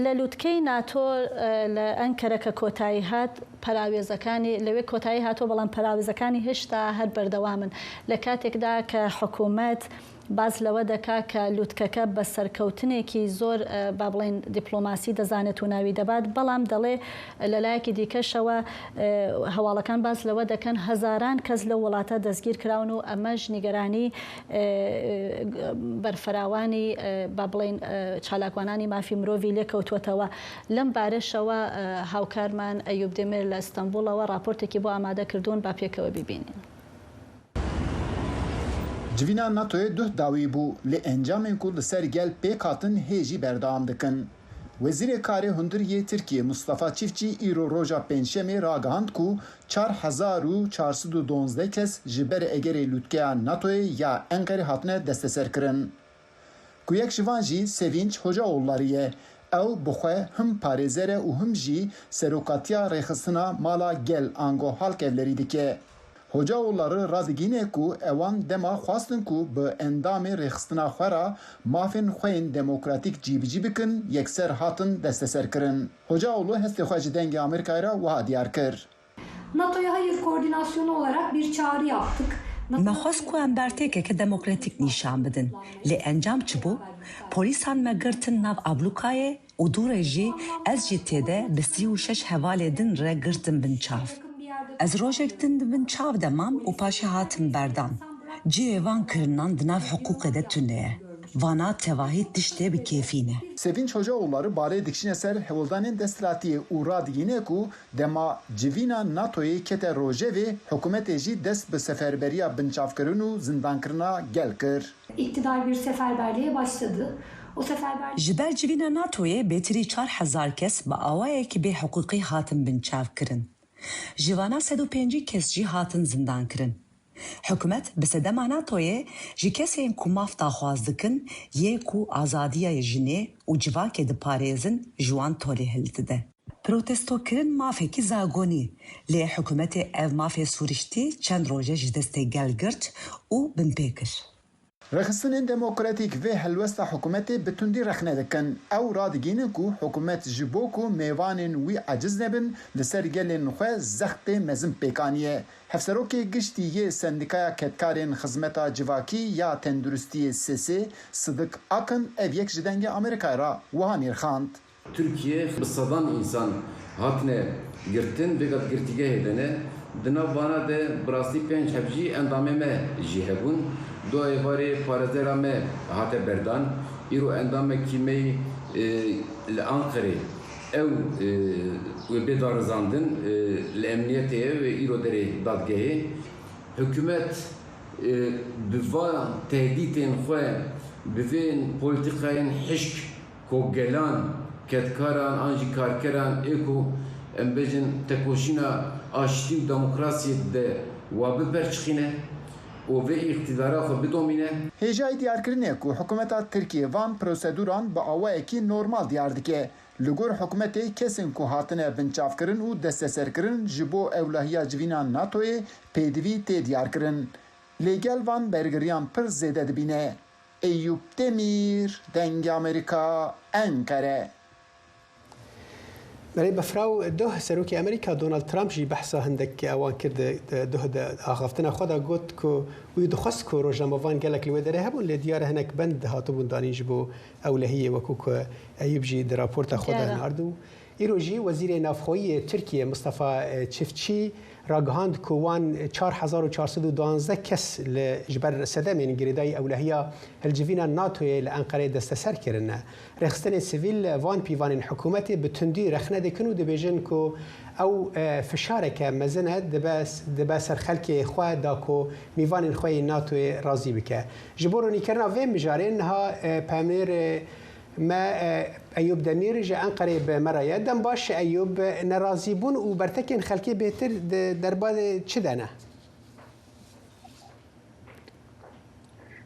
لە لووتکەی ناتۆ، ئە، لە ئەنکەرە کە کۆتایی هات، پەراوێزەکانی لەوێ کۆتایی هاتووە، بەڵام پەراوێزەکانی هێشتا هەر بەردەوامن. لە کاتێکدا کە حکوومەت باز لەوە دەکا کە لووتکەکە بە سەرکەوتنێکی زۆر، ئە، با بڵێن دیپلۆماسی دەزانێت و ناوی دەبات، بەڵام دەڵێ لە لایەکی دیکەشەوە، ئە، هەواڵەکان باز لەوە دەکەن هەزاران کەس لەو وڵاتە دەستگیر کراون و ئەمەش نیگەرانی، ئە، بەرفراوانی، ئە، با بڵێن، ئە، چالاکوانانی مافی مرۆڤی لێکەوتووەتەوە. لەم بارەشەوە، ئە، هاوکارمان ئەیوب دێمیر لە ئەستەنبوڵەوە راپۆرتێکی بۆ ئامادە کردوون، با پێکەوە بیبینین. Civîna NATOyê duh dawî bû, lê encamên ku li ser gel pêk hatin hê jî berdewam dikin. Wezîrê Karê Hundir yê Tirkiyê Mustafa Çiftçî îro roja Pêncşemê ragihand ku çar hezar û çar sed û duwazdeh kes ji ber egerê lûtkeya NATOyê ya Enqerê hatine desteserkirin. Ku yek ji van jî Sevinç Hocaoğulları ye. Ew bi xwe him parêzer e û him jî serokatiya rêxistina Mala Gel ango Halkevlerî dike. Hocaoğulları radigihîne ku ewan dema xwestin ku bi endamê rêxistina xwe re mafên xwe yên demokratîk cîbicî bikin, yekser hatin desteserkirin. Hocaoğlu hestê xwe ji Dengê Amerîkayê re wiha diyar kir. NATO'ya hayır koordinasyonu olarak bir çağrı yaptık. Me xwest ku em bertêkeke demokratîk nîşan bidin. Lê encam çi bû? Polîsan me girtin nav ablûkayê û dû re jî ez jî tê de bi sî û şeş hevalê din re girtim bin çav. Ez rojek din di bin çav de mam û paşê hatim berdan. Cihê van kirinan di nav hiqûqê de tune ye. Vana tevahî tiştê bi kêfî ne. Sevinç Hocaoğulları barê dikişîne ser hewldanên desthilatiyê û radigihîne ku dema civîna NATOyê kete rojevê, hikûmetê jî dest bi seferberiya binçavkirin û zindankirina gel kir. İktidar bir seferberliğe başladı. O seferberlik Ji ber civîna NATOyê bêtirî çar hezar kes bi awayekî bêhiqûqî hatin binçavkirin. Ji vana sed û pêncî kes jî hatin zindankirin. Hikûmet bi sedema NATOyê ji kesên ku maf daxwaz dikin, yê ku azadiya jinê û civakê diparêzin, ji wan tolî hildide. Protestokirin mafekî zagonî, lê hikûmetê ev mafê sûriştî çend roje ji destê gel girt û binpê kir. Rêxistinên Demokratîk vê helwesta hikûmetê bi tundî rexne dikin. Ew radigihînin ku hikûmet ji bo ku mêvanên wî eciz nebin, li ser gelên xwe zextê mezin pêk aniye. Hevserokê giştî yê Sendîkaya Kedkarên Xizmeta Civakî ya Tenduristiyê, SESê, Sidik Akın, ev yek ji Dengê Amerîkayê re wiha nirxand. Tirkiye bi sedan însan hatine girtin, vêga di girtîgehê de ne. Di nav vana de bi rastî pênc heb jî endamê me jî hebûn. Du êvarê parêzera me hate berdan. Îro endamekî me yî, e, li Anqerê ew, e, wê bê darizandin, e, li emniyetê ye, wê îro derê dadgehê. Hikûmet, e, bi van tehdîtên xwe, bi vên polîtîkayên hişk, ku gelan, kedkaran an jî karkeran ê ku, em bêjin, tekoşîna aştî û demokrasiyê de wa biperçixîne û vê îqtîdara xwe bidomîne. Hêjayî diyarkirinê ku hikûmeta Tirkiyê van prosedûran bi awayekî normal diyar dike. Li gor hikûmetê kesên ku hatine binçavkirin û desteserkirin ji bo ewlehiya civîna NATOyê pêdivî tê diyarkirin. Lê gel van bergiriyan pir zêde dibîne. Eyûp Demîr, Dengê Amerîka, Enqere. Belê, Befraw Doh, Serokê Amerîka Donald Trump jî behsa hindek ewan kir di, di Doh de axaftina xwe de got ku wî dixwest ku rojnamevan gelek li wê derê hebûn, lê diyar e hinek bend hatibûn danîn ji bo ewlehiyê, wekû ku Eyûp jî di raporta xwe de Diyar e. hinard û Îro jî Wezîrê Navxweyî yê Tirkiyê Mistefa, e, Çiftçî ragihand ku wan çar hezar û çar sed û duwazdeh kes li, ji ber sedemên girêdayî ewlehiya hilcivîna NATOyê li Enqereyê desteser kirine. Rêxistinên sivîl van pîvanên hikûmetê bi tundî rexne dikin û dibêjin ku ew, e, fişareke mezin e dibe, dibe ser xelkê xwe da ku mîvanên xwe yê NATOyê razî bike. Ji bo ronîkirina vê mijarê niha, e, pemêr, e, Me, e, Eyûp Demîr ji Enqereyê bi me re ye. Dem baş Eyûp, nerazîbûn û bertekên xelkê bêhtir di derbasê çi de ne?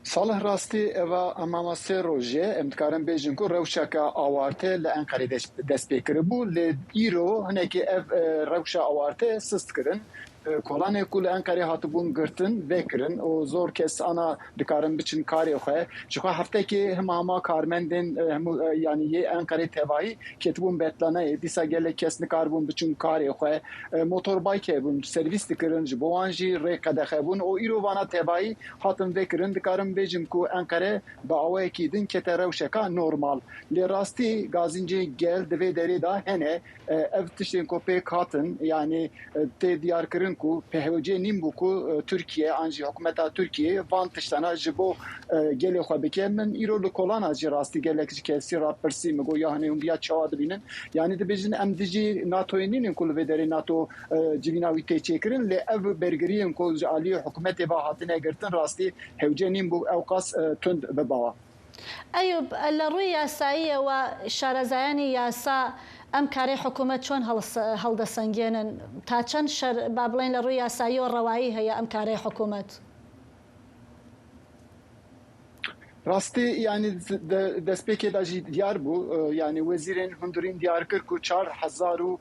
Salih, rastî eva mama sê roj e. Em dikarin bêjin ku rewşeke awarte li Enqerê des-, dest pê kiribû. Lê îro hinekî ev, e, rewşa awarte sist kirin. E, kolanê ku li Enqerê hatibûn girtin, vekirin û zor kes ana dikarin biçin karê xwe. Jixwe heftekê hima hema karmendên, e, hemû, e, yanî yê Enqerê tevahî ketibûn betlaneyê. Dîsa gelek kes nikaribûn biçin karê xwe. E, motorbike bûn, servîs dikirin, ji bo wan jî rê qedexe bûn û îro vana tevahî hatin vekirin. Dikarin bêjin ku Enqere bi awayekî din kete rewşeka normal. Lê rastî gazincên gel di vê derê de hene. E, ev tiştên ku pêk hatin, yanî, e, tê diyarkirin ku pêhewcê nîn bû ku, e, Tirkiye an jî hikûmeta Tirkiyeyê van tiştana ji bo, e, gelê xwe bike. Min îro li kolana jî rastî gelek ji kesî re pirsî, min got, ya hinê hûn viya çawa dibînin? Yanî dibêjin em dijî NATOyê nînin ku li vê derê NATO, e, civîna wî tê çêkirin, lê ev bergiriyên ku ji aliyê hikûmetê ve hatine girtin rastî hewce nîn bû ew qas, e, tund bibawa. Eyûb, li rûyê yasayî ye we şarezayani yasa em karê hikûmet çon hels-, hildisingênin? Ta çend şer, ba bilên li rûyê yasayî û rewayî heye em karê hikûmet? Rastî, yanî de-, destpêkê de jî diyar bû, e, yanî wezîrên hundirîn diyar kir ku çar hezar û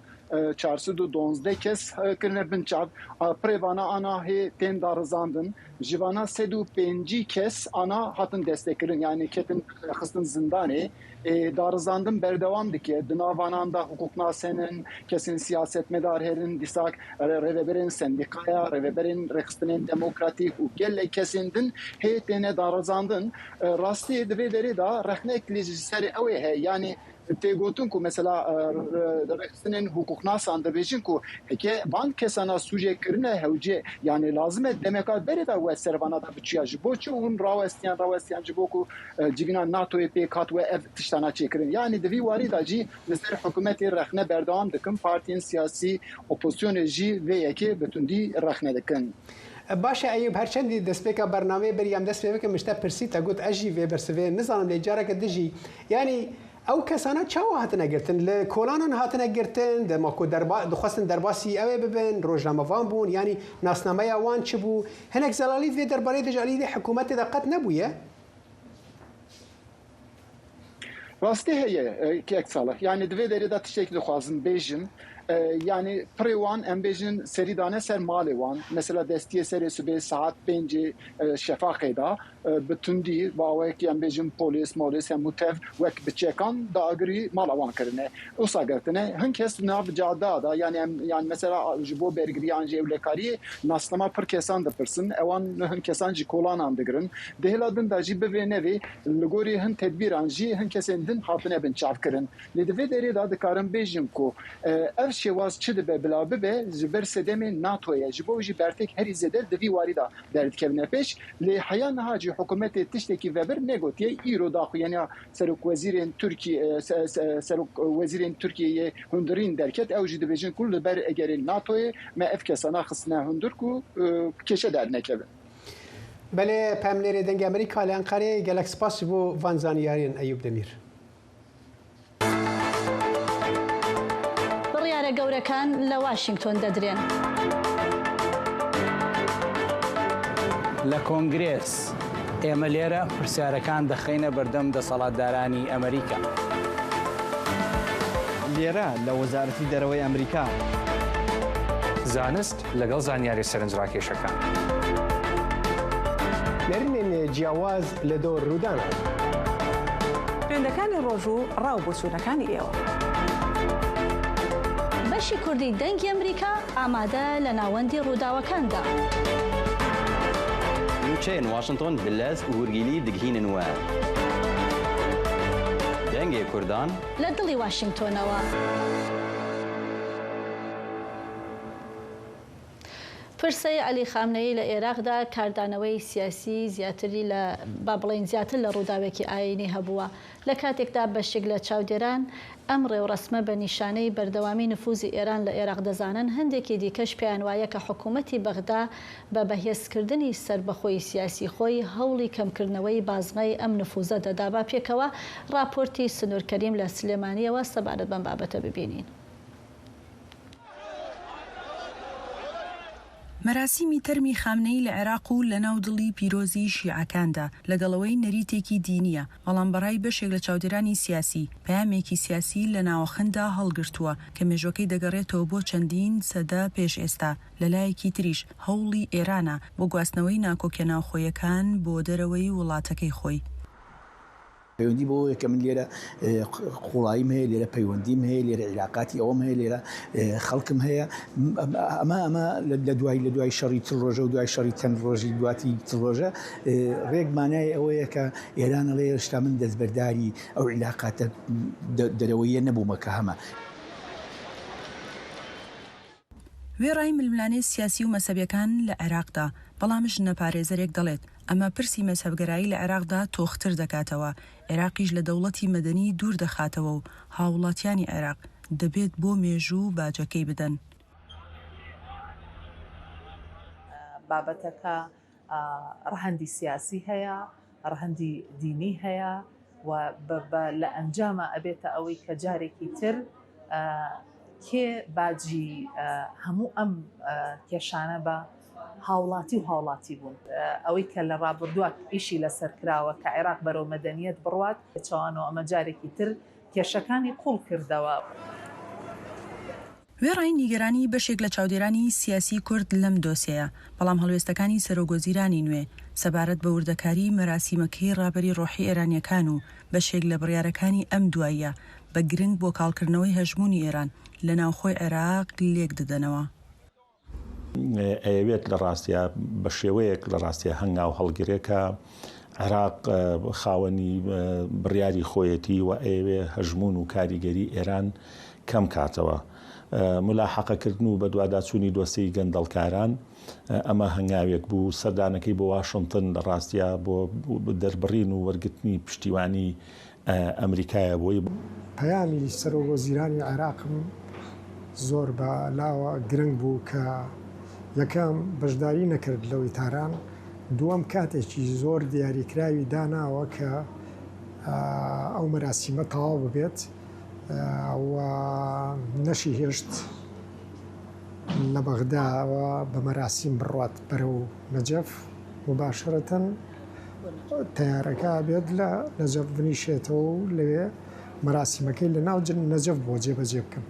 çar sed û duwazdeh kes, e, kirine bin çav. A, pirê vana ana hê tên darizandin. Ji vana sed û pêncî kes ana hatin destekirin, yanî ketin, e, xistin zindanê. E, darizandin berdewam dike. Di nav vanan de hiqûqnas henin, kesên siyasetmedar herin, dîsa, e, rêveberên sendîkaya, rêveberên rêxistinên demokratîk û gelek kesên din hê têne darizandin. E, rastî di vê derê de rexnek lê ji ser ew ê heye. Yanî tê gotin ku mesela, e, re-, rêxistinên hiqûqnasan dibêjin ku heke van kesana sûcê kirine hewce, yanî lazim e demeka berê de we ser vana de biçûya. Ji bo çi hûn rawestiyan, rawestiyan ji bo ku, e, civîna NATOyê pêk hat we ev tiştana çêkirin? Yanî di vî warî de jî li ser hikûmetê rexne berdewam dikin, partiyên siyasî opozisyonê jî vê yekê bi tundî rexne dikin. Baş e Eyûb, her çendî destpêka bernameyê berî em dest pê bikin, min ji te pirsî, te got ez jî vê bersivê nizanim, lê careke din jî, yanî Ew kesana çawa hatine girtin? Li kolanan hatine girtin, dema ku derba-, dixwestin derbasî ew ê bibin, rojnamevan bûn, yanî nasnameya wan çi bû? Hinek zelalî di vê derbarê de ji alî vê hikûmetê de qet nebûye? Rastî heye, e, kek Salih. Yanî di vê derê de tiştekî dixwazim bêjim. E, yanî pirê wan, em bêjin, serî dane ser malê wan. Mesela destiyê serê sibê saet pêncê, e, şefaqê de, e, bi tundî, bi awayekî, em bêjin, polîs, molîs, hemû tev wek bi çekan dagirî mala wan kirine. Wisa girtine. Hin kes nav cada de, yanî em, yanî mesela ji bo bergiriyan jî ewlekariyê nasnama pir kesan dipirsin. Ewan hin kesan ji kolanan digirin. Di hêla din de jî bivê nevê li gorî hin tedbîran jî hin kesên din hatine binçavkirin. Lê di vê derê de dikarim bêjim ku, e, ev şêwaz çi dibe bila bibe ji ber sedemên NATO ye. Ji bo jî bertek herî zêde di vî warî de derdikevine pêş. Lê heya niha jî hikûmetê tiştekî vebir negotiye. Îro daxuyaniya serokwezîrên Tirkî-, e, se-, se-, serokwezîrên Tirkiyeyê hundirîn derket. Ew jî dibêjin ku li ber egerên NATOyê me ev kesana xistine hundir ku, e, kêşe dernekevin. Belê, pemnêrê Dengê Amerîka li Enqerê, gelek spas ji bo van zanyariyên Eyûp Demîr. بڕیارە گەورەکان لە واشنگتۆن دەدرێن. لە کۆنگرێس، ئێمە لێرە پرسیارەکان دەخەینە بەردەم دەسەڵاتدارانی ئەمریکا. لێرە لە وەزارەتی دەرەوەی ئەمریکا. زانست لەگەڵ زانیاری سەرنجڕاکێشەکان. نەرینێن جیاواز لە دۆر ڕوودانە. خوێندەکانی ڕۆژ و ڕاو بۆچوونەکانی ئێوە. بەشی کوردی دەنگی ئەمریکا ئامادە لە ناوەندی ڕووداوەکاندا. Nûçeyên Washington bi lez û hûrgilî digihînin we. Dengê Kurdan. لە دڵی واشنگتۆنەوە. پرسەی عەلی خامنەیی لە ئێراقدا کاردانەوەی سیاسی زیاتری لە، با بڵێن زیاتر لە ڕووداوێکی ئایینی هەبووە. لە کاتێکدا بەشێک لە چاودێران ئەم ڕێوڕەسمە بە نیشانەی بەردەوامی نفوزی ئێران لە ئێراق دەزانن، هەندێکی دیکەش پێیان وایە کە حکوومەتی بەغدا بە بەهێزکردنی سەربەخۆی سیاسی خۆی هەوڵی کەمکردنەوەی بازنەی ئەم نفوزە دەدا. با پێکەوە ڕاپۆرتی سنوور کەریم لە سلێمانیەوە سەبارەت بەم بابەتە ببینین. مەراسیمی تەرمی خامنەیی لە عێراق و لە ناو دڵی پیرۆزی شیعەکاندا، لەگەڵەوەی نەریتێکی دینیە، بەڵام بەڕای بەشێک لە چاودێرانی سیاسی، پەیامێکی سیاسی لە ناوەخندا هەڵگرتووە کە مێژوەکەی دەگەڕێتەوە بۆ چەندین سەدە پێش ئێستا. لە لایەکی تریش، هەوڵی ئێرانە بۆ گواستنەوەی ناکۆکیە ناوخۆیەکان بۆ دەرەوەی وڵاتەکەی خۆی. پەیوەندی بۆ ئەوەیە کە من لێرە، ئێ، قوڵاییم هەیە، لێرە پەیوەندیم هەیە، لێرە عیلاقاتی ئەوەم هەیە، لێرە، ئێ، خەڵکم هەیە. م-، ئەم-، ئەمە، ئەمە لە، لە دوای، لە دوای شەڕی چل ڕۆژە و دوای شەڕی چەند ڕۆژی دواتی چل ڕۆژە، ئێ، ڕێک مانای ئەوەیە کە ئێران ئەڵێ هێشتا من دەستبەرداری ئەو عیلاقاتە دە-، دەرەوەییە نەبوومە کە هەمە. وێڕای ململانێ سیاسی و مەسەبیەکان لە عێراقدا، بەڵام ژنە پارێزەرێک دەڵێت، ئەمە پرسی مەسەبگەرایی لە عێراقدا تۆختر دەکاتەوە، عێراقیش لە دەوڵەتی مەدەنی دوور دەخاتەوە و هاوڵاتیانی عێراق دەبێت بۆ مێژوو باجەکەی بدەن. بابەتەکە، ئا، ڕەهەندی سیاسی هەیە، ڕەهەندی دینی هەیە و بە، بە، لە ئەنجاما ئەبێتە ئەوەی کە جارێکی تر، ئا، کێ باجی، ئا، هەموو ئەم، ئا، کێشانە بە هاوڵاتی و هاوڵاتی بوون. ئا، ئەوەی کە لە ڕابردووە ئیشی لەسەر کراوە کە عێراق بەرەو مەدەنیەت بڕوات، چاوانەوە ئەمە جارێکی تر کێشەکانی قوڵ کردەوە. وێڕای نیگەرانی بەشێک لە چاودێرانی سیاسی کورد لەم دۆسیەیە، بەڵام هەڵوێستەکانی سەرۆکوەزیرانی نوێ سەبارەت بە وردەکاری مەراسیمەکەی ڕابەری ڕۆحی ئێرانیەکان و بەشێک لە بڕیارەکانی ئەم دواییە بە گرنگ بۆ کاڵکردنەوەی هەژموونی ئێران لە ناوخۆی عێراق لێک دەدەنەوە. ئەیەوێت لە ڕاستیا، بە شێوەیەک لە ڕاستیا هەنگاو هەڵگرێ کە عێراق، ئە، خاوەنی، ئە، بڕیاری خۆیەتی و ئەیەوێ هەژموون و کاریگەری ئێران کەم کاتەوە. ئە، ملاحەقەکردن و بەدواداچوونی دۆسیەی گەندەڵکاران، ئە، ئەمە هەنگاوێک بوو. سەردانەکەی بۆ واشنگتن لە ڕاستیا بۆ دەربڕین و وەرگرتنی پشتیوانی ئەمریکایە بۆی. پەیامی سەرۆک وەزیرانی عێراقم زۆر بە لاوە گرنگ بوو کە یەکەم بەشداری نەکرد لەوەی تاران، دووەم کاتێکی زۆر دیاریکراوی داناوە کە ئەو مەراسیمە تەواو ببێت و نەشی هێشت لە بەغداوە بە مەراسیم بڕوات بەرەو نەجەف مباشرەتەن تەیارەکە بێت لە نەجەف بنیشێتەوە و لەوێ مەراسیمەکەی لە ناو نەجەف بۆ جێبەجێ بکەن.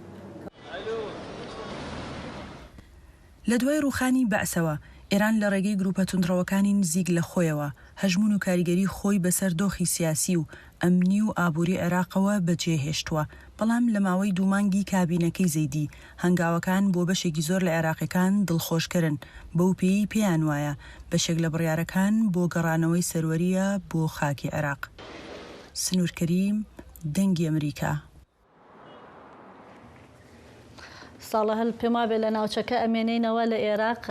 لە دوای ڕووخانی بەعسەوە، ئێران لە ڕێگەی گروپە توندڕەوەکانی نزیک لە خۆیەوە هەژموون و کاریگەری خۆی بەسەر دۆخی سیاسی و ئەمنی و ئابووری عێراقەوە بەجێ هێشتووە، بەڵام لە ماوەی دوو مانگی کابینەکەی زەیدی، هەنگاوەکان بۆ بەشێکی زۆر لە عێراقیەکان دڵخۆشکەرن، بەو پێی پێیان وایە بەشێک لە بڕیارەکان بۆ گەڕانەوەی سەروەریە بۆ خاکی عێراق. سنوور کەریم، دەنگی ئەمریکا. ساڵە هەل پێما بێ لە ناوچەکە ئەمێنینەوە لە ئێراق،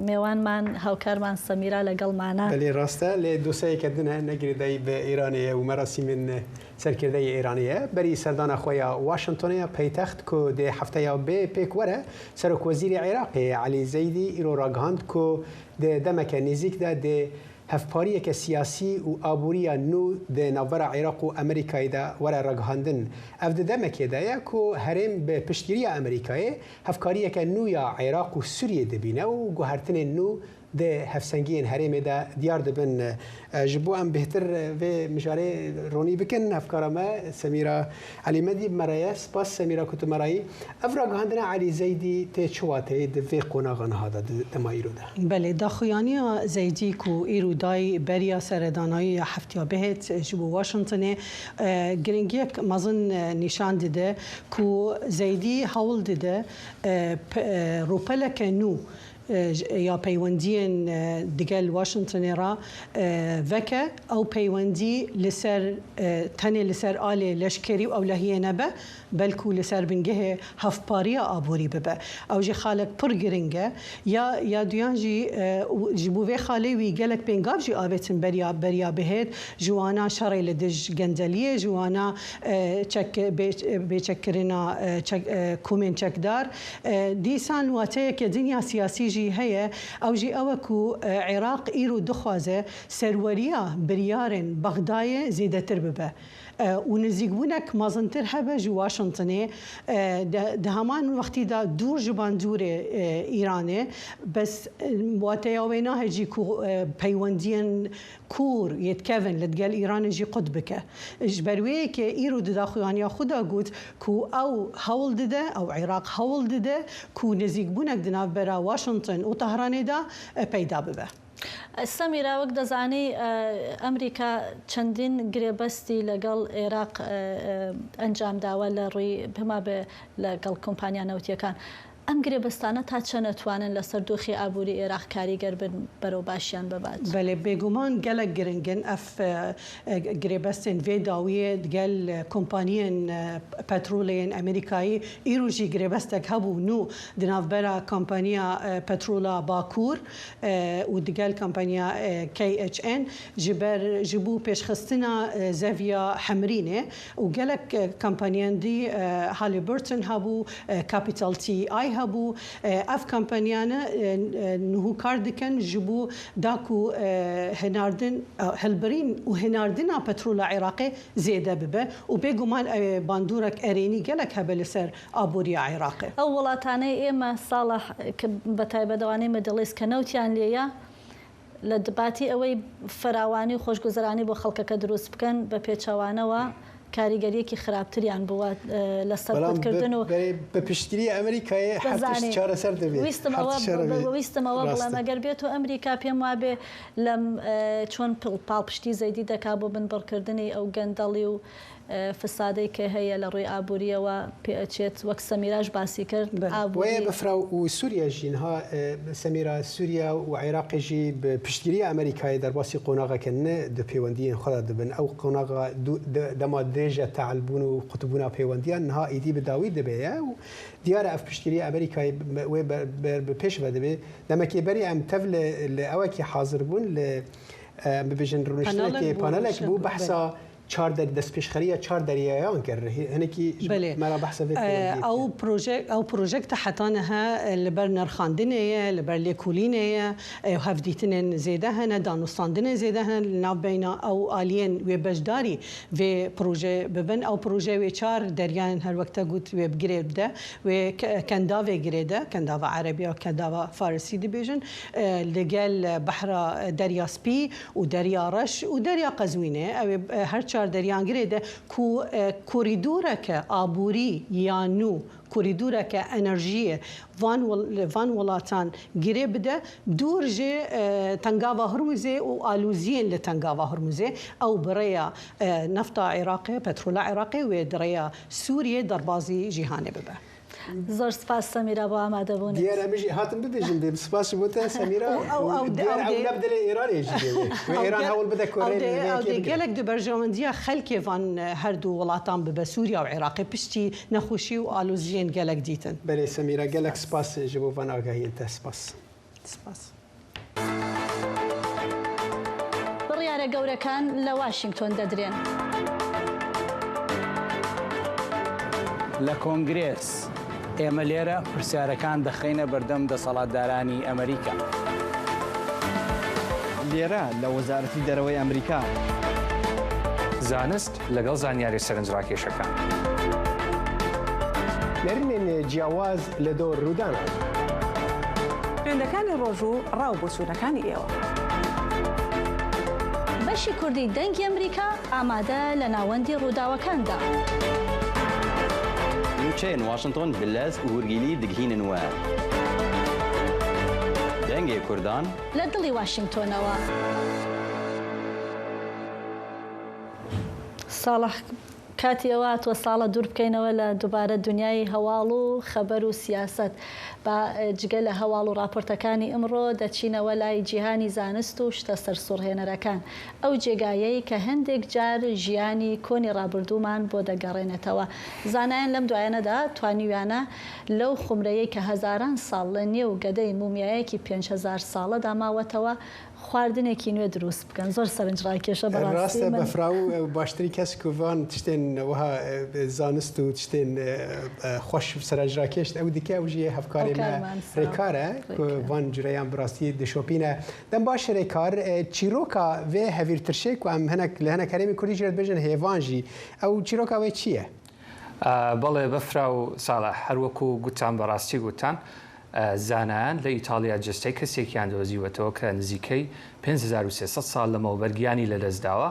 مێوانمان هاوکارمان سەمیرا لەگەڵمانە. بەلێ ڕاستە، لێ دۆسەیەکە دنە نەگرێدای بە ئێرانەیە و مەراسیمن سەرکردەی ئێرانەیە بەری سەردانە خۆیە واشنتۆنەیە پەیتەخت کو دێ هەفتەیە بێ پێک وەرە سەرۆک وەزیری عێراقێ عەلی زەیدی ئیرۆ ڕاگەهاند کو دێ دەمەکە نزیکدا دێ هەڤپارییeke siyasî û aboriya nû di navbera Iraq û Amerîkayê de were ragihandin. Ev di demekê de ye ku herêm bi piştgiriya Amerîkayê hevkariyeke nû ya Iraq û Sûriyê dibîne û guhertinên nû di hevsengiyên herêmê de diyar dibin. Ji bo em bêhtir vê mijarê ronî bikin, hevkara me Semîra Elîmedî bi me re ye. Spas Semîra ku tu me re yî. Ev ragihandina Elî Zeydî tê çi wateyê di vê qonaxa niha de, di dema îro de? Belê, daxuyaniya Zeydî ku îro dayî beriya seredanayî ya heftiya bihêt ji bo Washingtonê, e, giringiyek mezin, e, nîşan dide ku Zeydî hewl dide, e, pe-, e, rûpeleke nû, e, j-, ya peywendiyên, e, digel Washingtonê re, e, veke. Ew peywendî li ser, e, tenê li ser alê leşkerî û ewlehiyê nebe, belkû li ser bingehê hevpariya aborî bibe. Ew jî xalek pir giring e. Ya, ya duyan jî, e, û ji bo vê xalê wî gelek pêngav jî avêtin beriya, beriya bihêt. Ji wana şerê li dij gendeliyê, ji wana, e, çek-, bê-, bêçekkirina, e, çek-, e, komên çekdar. E, dîsan wateyeke din ya siyasî jî heye. Ew jî ew e ku, e, Iraq îro dixwaze serweriya biryarên Bexdayê zêdetir bibe. E, û nizîkbûnek mezintir hebe ji Washingtonê, e, di, di heman wextî de dûr ji bandûrê, e, Îranê, bes, e, wateya wê nahêcî ku, e, peywendiyên kûr yê dikevin li digel Îranê jî qut bike. Ji ber wê yekê îro di daxuyaniya xwe de got ku ew hewl dide, ew Iraq hewl dide ku nizîkbûnek di navbera Washington û Tehranê de, e, peyda bibe. سەمیرا، وەک دەزانی، ئەمریکا چەندین گرێبەستی لەگەڵ عێراق ئەنجام داوە لە ڕووی، پێما بێ، لەگەڵ کۆمپانیا نەوتیەکان. ئەم گرێبەستانە تا چەند ئەتوانن لەسەر دۆخی ئابووری عێراق کاریگەر بن، بەرەو باشیان ببات؟ بەلێ، بێگومان gelek giring in ev, e, e, girêbestên vê dawiyê digel, e, kompaniyên, e, petrolê yên Amerîkayî. Îro jî girêbestek hebû nû di navbera kompaniya, e, petrola Bakur, e, û digel kompaniya, e, K H N ji ber, ji bo pêşxistina, e, zeviya hemrînê û gelek, e, kompaniyan dî, e, Halliburton hebû, e, Capital T I hebû. E, ev kompaniyane, e, e, niho kar dikin ji bo da ku, e, hinardin, e, hilbirîn û hinardina petrola Iraqê zêde bibe û bêguman ew ê bandorek erênî gelek hebe li ser aboriya Iraqê. ئەو وڵاتانەی ئێمە، ساڵح، کە بە تایبەت ئەوانەی Middle East کە نەوتیان لێیە، لە دباتی ئەوەی فراوانی و خۆشگوزەرانی بۆ خەڵکەکە دروست بکەن، بە پێچەوانەوە کاریگەریەکی خراپتریان بووە، ئە، لە سەرکوتکردن و بە پشتگیری ئەمریکای هەر تشت چارەسەر دەبێت. ویستم ئەوە، ویستم ئەوە بڵێم، ئەگەر بێت و ئەمریکا، پێم وابێ، لەم، ئە، چۆن پڵ-، پاڵپشتی زەیدی دەکا بۆ بنبڕکردنی ئەو گەندەڵی و، ئە، فسادەی کە هەیە لە ڕووی ئابووریەوە پێ ئەچێت، وەک سەمیراش باسی کرد. ئابووری. وەیە بە فراو و سووریا ژین ها، ئە، سەمیرا، سووریا و عێراقی ژی بە پشتگیری ئەمریکای دەرباسی قۆناغەکە نە دە پەیوەندیین خۆدا دەبن. ئەو قۆناغە دوو-، دە-، دەما درێژە تەعەلبوون و قوتبوونا پەیوەندیان نها ئیدی بە داوی دەبێ و دیارە ئەف پشتگیری ئەمریکای ب-، وێ بەر، بەر بە پێش بە دەبێ. دەمەکێ بەری ئەم تەڤ لە، لە ئەوەکی حاضر بوون لە، ئە، ببێژن ڕونشتنێکی پانەلێک بوو، بەحسا çar der-, destpêşxeriya çar deryayan kir. Hi-, hinekî ji Belê. me re behsa vê Ee, projeyê ew bike. proje-, ew projekte heta niha, e, li ber nirxandinê ye, li ber lêkolînê ye, e, hevdîtinên zêde hene, danûstandinên zêde hene li nav beyna ew aliyên wê beşdarî vê proje bibin. Ew proje wê çar deryayan her wek te got wê bi girê bide, wê ke-, kendavê girê de, kendava erebî ya kendava farisî dibêjin, e, li gel behra Derya Spî û Derya Reş û Derya Qezwînê. Ew ê, e, her çar deryan girê de ku, e, korîdoreke aborî ya nû, korîdoreke enerjiyê van wel-, van welatan girê bide, dûr ji, e, Tengava Hurmuzê û aloziyên li Tengava Hurmuzê, ew bi rêya, e, nefta Iraqê, petrola Iraqê wê di rêya Sûriyê derbazî cîhanê bibe. Zor spas Semîra bo amadebûnê. Diyar em jî hatin bibêjin dê spas ji bo te Semîra. Û ew, ew, Diyar ew ew dê ne bi dilê Îranê jî dê wê. Wê Ew Îran dê, hewl bide ku ew rê dê, ew dê bigire. Gelek di berjewendiya xelkê van, e, her du welatan bibe, Sûriya û Iraqê, piştî nexweşî û aloziyên gelek dîtin. Belê Semîra, gelek spas ji bo van agahiyên te. Spas. Spas. بڕیارە گەورەکان لە واشنگتۆن دەدرێن. لە کۆنگرێس، ئێمە لێرە پرسیارەکان دەخەینە بەردەم دەسەڵاتدارانی ئەمریکا. لێرە لە وەزارەتی دەرەوەی ئەمریکا. زانست لەگەڵ زانیاری سەرنجڕاکێشەکان. نەرینێن جیاواز لە دۆ ڕوودانە. خوێندەکانی ڕۆژوو ڕاو بۆچوونەکانی ئێوە. بەشی کوردی دەنگی ئەمریکا ئامادە لە ناوەندی ڕووداوەکاندا. نوچەیەن واشنتۆن بلەز و هورگیلی دگهینن وە دەنگێ کوردان. لە دڵی واشنگتۆنەوە. ساڵح، کاتی ئەوە هاتووە ساڵە دوور بکەینەوە لە دووبارە دنیای هەواڵ و خەبەر و سیاسەت. با، ئە، جگە لە هەواڵ و راپۆرتەکانی ئمڕۆ دەچینەوە لای جیهانی زانست و شتە سەرسوڕهێنەرەکان. ئەو جێگایەی کە هەندێک جار ژیانی کۆنی ڕابردوومان بۆ دەگەڕێنێتەوە. زانایان لەم دوایانەدا توانیویانە لەو خومرەیەی کە هەزاران ساڵ لە نێو گەدەی مومیایەکی پێنج هەزار ساڵەدا ماوەتەوە، خواردنێکی نوێ دروست بکەن. زۆر سەرنجڕاکێشە بەڕاستی. ڕاستە، من بەفراو، ئە، باشترین کەس کو van tiştên wiha, ئە، زانست و tiştên, ئە، ئە، xweş سەرنجڕاکێشت ئەو dike, ew jî yê hevkarê me هاوکارمان ساو. Rêkar e, ku ڕێکار. Van cureyan bi rastî dişopîne. Dem baş Rêkar, ئە، çîroka vê hevîrtirşê ku em hinek, li hinek herêmên kurdî jê re dibêjin hêvan jî, ew çîroka wê çi ye؟ ئە، بەڵێ، بەفرا و ساڵح، هەر وەکو گوتان، بەڕاستی گوتان، ئە، زانایان لە ئیتاڵیا جەستەی کەسێکیان دۆزیوەتەوە کە نزیکەی پێنج هەزار و سێ سەد ساڵ لەمەوبەر گیانی لەدەستداوە.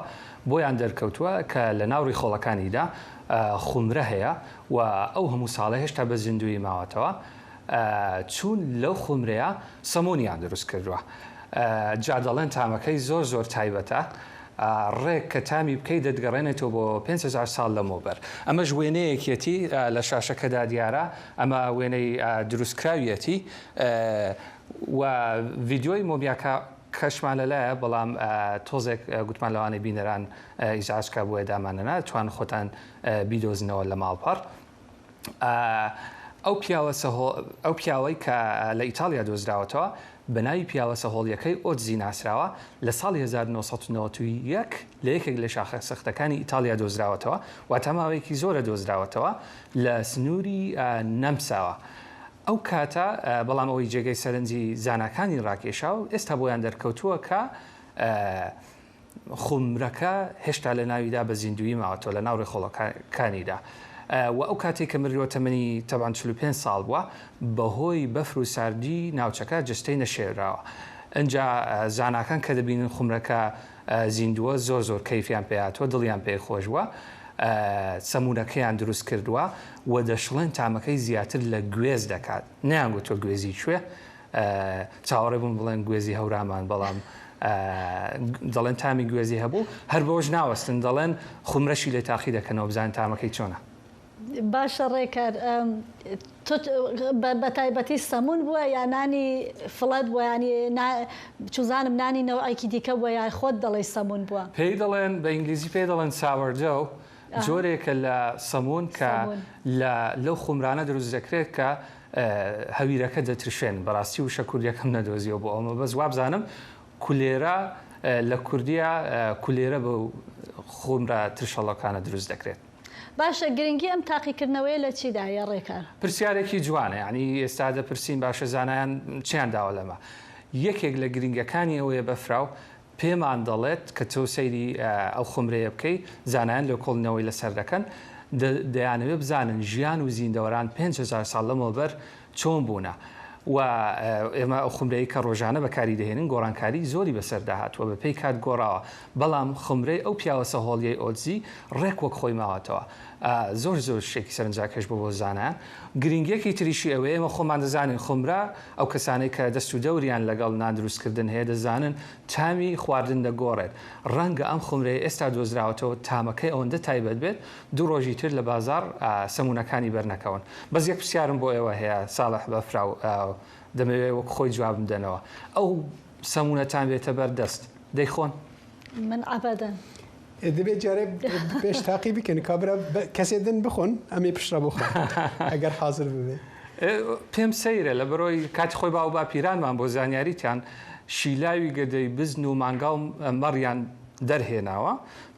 بۆیان دەرکەوتووە کە لە ناو ڕیخۆڵەکانیدا، ئە، خومرە هەیە و ئەو هەموو ساڵە هێشتا بە زیندوویی ماوەتەوە. ئە، چوون لەو خومرەیە سەمونیان دروست کردووە. ئە، جا دەڵێن تامەکەی زۆر زۆر تایبەتە. ئە، ڕێک کە تامی بکەی دەتگەڕێنێتەوە بۆ پێنج هەزار ساڵ لەمەوبەر. ئەمەش وێنەیەکیەتی، ئە، لە شاشەکەدا دیارە. ئەمە وێنەی، ئە، دروستکراویەتی. ئە، و ڤیدیۆی مۆمیاکە کەشمان لەلایە، بەڵام، ئە، تۆزێک، ئە، گوتمان لەوانەی بینەران، ئە، ئیزعاجکە بۆیە دامانەنا، توان خۆتان، ئە، بیدۆزنەوە لە ماڵپەڕ. ئە، ئەو پیاوە سەهۆ-، ئەو پیاوەی کە لە ئیتاڵیا دۆزراوەتەوە، بە ناوی پیاوە سەهۆڵیەکەی ئۆتزی ناسراوە، لە ساڵی هەزار و نۆ سەد و نەوەد و یەک لە یەکێک لە شاخە سەختەکانی ئیتاڵیا دۆزراوەتەوە، واتە ماوەیەکی زۆرە دۆزراوەتەوە، لە سنووری، ئە، نەمساوە. ئەو کاتە، ئە، بەڵام ئەوەی جێگەی سەرنجی زاناکانی ڕاکێشا و ئێستا بۆیان دەرکەوتووە کە، ئە، خومرەکە هێشتا لە ناویدا بە زیندوویی ماوەتەوە لە ناو ڕێخۆڵەکانیدا. ئە، و ئەو کاتێک کە مریوە تەمەنی تەبان چل و پێنج ساڵ بووە، بەهۆی بەفر و ساردی ناوچەکە جەستەی نەشێراوە. ئەنجا، ئە، زاناکان کە دەبینن خومرەکە، ئە، زیندووە، زۆر زۆر کەیفیان پێ هاتووە، دڵیان پێ خۆش بووە. ئە، سەمونەکەیان دروست کردووە و دەشڵێن تامەکەی زیاتر لە گوێز دەکات. نەیان گوتووە گوێزی کوێ، ئە، چاوەڕێ بووم بڵێن گوێزی هەورامان، بەڵام، ئە، دەڵێن تامی گوێزی هەبوو. هەر بەوەش ناوەستن، دەڵێن خومرەشی لێ تاقی دەکەنەوە، بزانین تامەکەی چۆنە. باشە ڕێکار، ئەم، تۆ بە، بە تایبەتی سەمون بووە یا نانی فڵەت بووە؟ یانی نا-، چوزانم نانی نەوعێکی دیکە بووە یا خۆت دەڵێی سەمون بووە؟ پێی دەڵێن، بە ئینگلیزی پێی دەڵێن sourdough، ئەها. جۆرێکە لە سەمون کە سەمون. لە، لەو خومرانە دروست دەکرێت کە، ئە، هەویرەکە دەترشێن. بەڕاستی وشە کوردیەکەم نەدۆزیەوە بۆ ئەومە، بەس وابزانم کولێرە، ئە، لە کوردیا، ئە، کولێرە بە خومرە ترشەڵۆکانە دروست دەکرێت. باشە، گرنگی ئەم تاقیکردنەوەیە لە چیدا هەیە ڕێکار؟ پرسیارێکی جوانە، یعنی ئێستا دەپرسین باشە زانایان چیان داوە لەمە. یەکێک لە گرنگەکانی ئەوەیە بەفراو پێمان دەڵێت کە تۆ سەیری ئەو خومرەیە بکەی، زانایان لێکۆڵینەوەی لەسەر دەکەن، دەیانەوێت بزانن ژیان و زیندەوەران پێنج هەزار ساڵ لەمەوبەر چۆن بوونە. و ئێمە ئەو خومرەی کە ڕۆژانە بەکاری دەهێنن گۆڕانکاری زۆری بەسەردا هاتووە، بە پێی کات گۆڕاوە، بەڵام خومرەی ئەو پیاوە سەهۆڵیەی ئۆلزی ڕێک وەک خۆی ماوەتەوە. زۆر زۆر شتێکی سەرنجاکێش بوو بۆ زانایان. گرنگیەکی تریشی ئەوەیە، ئێمە خۆمان دەزانین خومرە ئەو کەسانەی کە دەست و دەوریان لەگەڵ نان دروستکردن هەیە دەزانن تامی خواردن دەگۆڕێت. ڕەنگە ئەم خومرەیە ئێستا دۆزراوەتەوە تامەکەی ئەوەندە تایبەت بێت دوو ڕۆژی تر لە بازار سەمونەکانی بەرنەکەون. بەس یەک پرسیارم بۆ ئێوە هەیە، ساڵح بەفراو، دەمەوێت وەک خۆی جوابم دەنەوە. ئەو سەمونەتان بێتە بەر دەست، دەیخۆن؟ من ئەبەدەن. دەبێت جارێ پێش تاقی بکەن، کابرا کەسێ دن بخۆن، ئەمێ پشترا بخۆن ئەگەر حاضر ببێ. پێم سەیرە لە بەرۆی کاتی خۆی باو باپیرانمان بۆ زانیاریتان شیلاوی گەدەی بزن و مانگاو مەڕیان دەرهێناوە،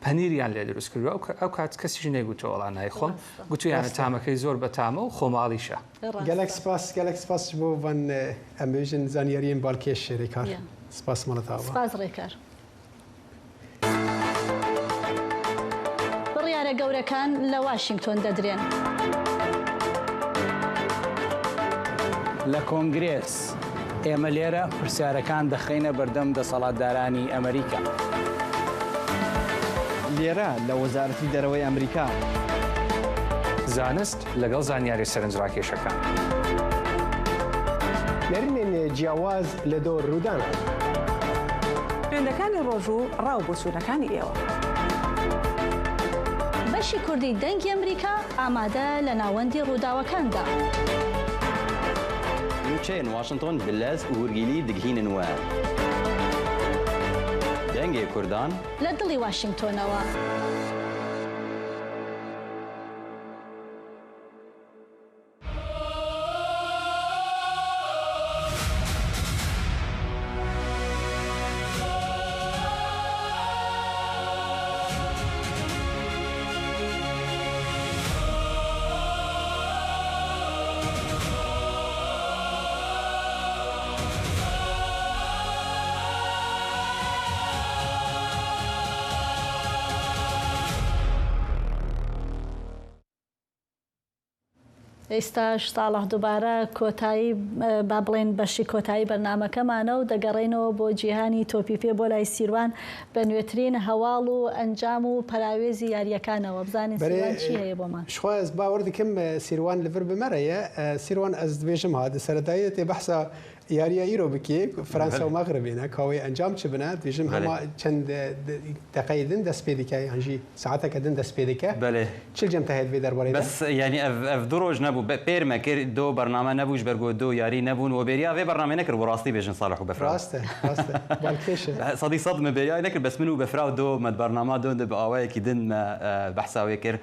پەنیریان لێ دروست کردووە. ئەو کات کەسیش نەیگوتەوە وەڵا نایخۆم، گوتویانە تامەکەی زۆر بەتامە و خۆماڵیشە. گەلەک سپاس، گەلەک سپاس بۆ van ئەم بێژن زانیاریین بالکێش ڕێکار. سپاس مەڵەتاوە. سپاس ڕێکار. بڕیارە گەورەکان لە واشنگتۆن دەدرێن. لە کۆنگرێس ئێمە لێرە پرسیارەکان دەخەینە بەردەم دەسەڵاتدارانی ئەمریکا. لێرە لە وەزارەتی دەرەوەی ئەمریکا. زانست لەگەڵ زانیاری سەرنجڕاکێشەکان. نەرینێن جیاواز لە دۆ ڕوودان. خوێندەکانی ڕۆژوو ڕاو بۆچوونەکانی ئێوە. بەشی کوردی دەنگی ئەمریکا ئامادە لە ناوەندی ڕووداوەکاندا. نوچەیەن واشنتۆن بلەز و ورگیلی دگهینن وە دەنگێ کوردان. لە دڵی واشنگتۆنەوە. ئێستاش ساڵح دووبارە کۆتایی، با بڵێن بەشی کۆتایی بەرنامەکەمانە و دەگەڕێنەوە بۆ جیهانی تۆپی پێ، بۆ لای سیروان بە نوێترین هەواڵ و ئەنجام و پەراوێزی یاریەکانەوە. بزانین سیروان چی هەیە بۆمان. شخوا ez bawer dikim Sîrwan li vir bi me re ye. Sîrwan ez dibêjim ha di seredayê tê behsa yariya îro bikê Fransa û Mexribê ne ka wê encam çi bine, dibêjim hema çend deqeyê din dest pê dike yan jî Saeteke din dest pê dike. Belê. Çi li cem te heye di vê derbarê de? Bes, yanî ev, ev du roj nebû. Be, pêr me kir, do bername nebû, ji ber ku do yarî nebûn. We bêriya vê bernamê nekir, we rastî bêjin Salih û Befra. Rast e, rast e. Balkêş e. Sedî sed me bêriya nekir, bes min û Befra do me di bernama do de bi awayekî din me, e, behsa wê kir.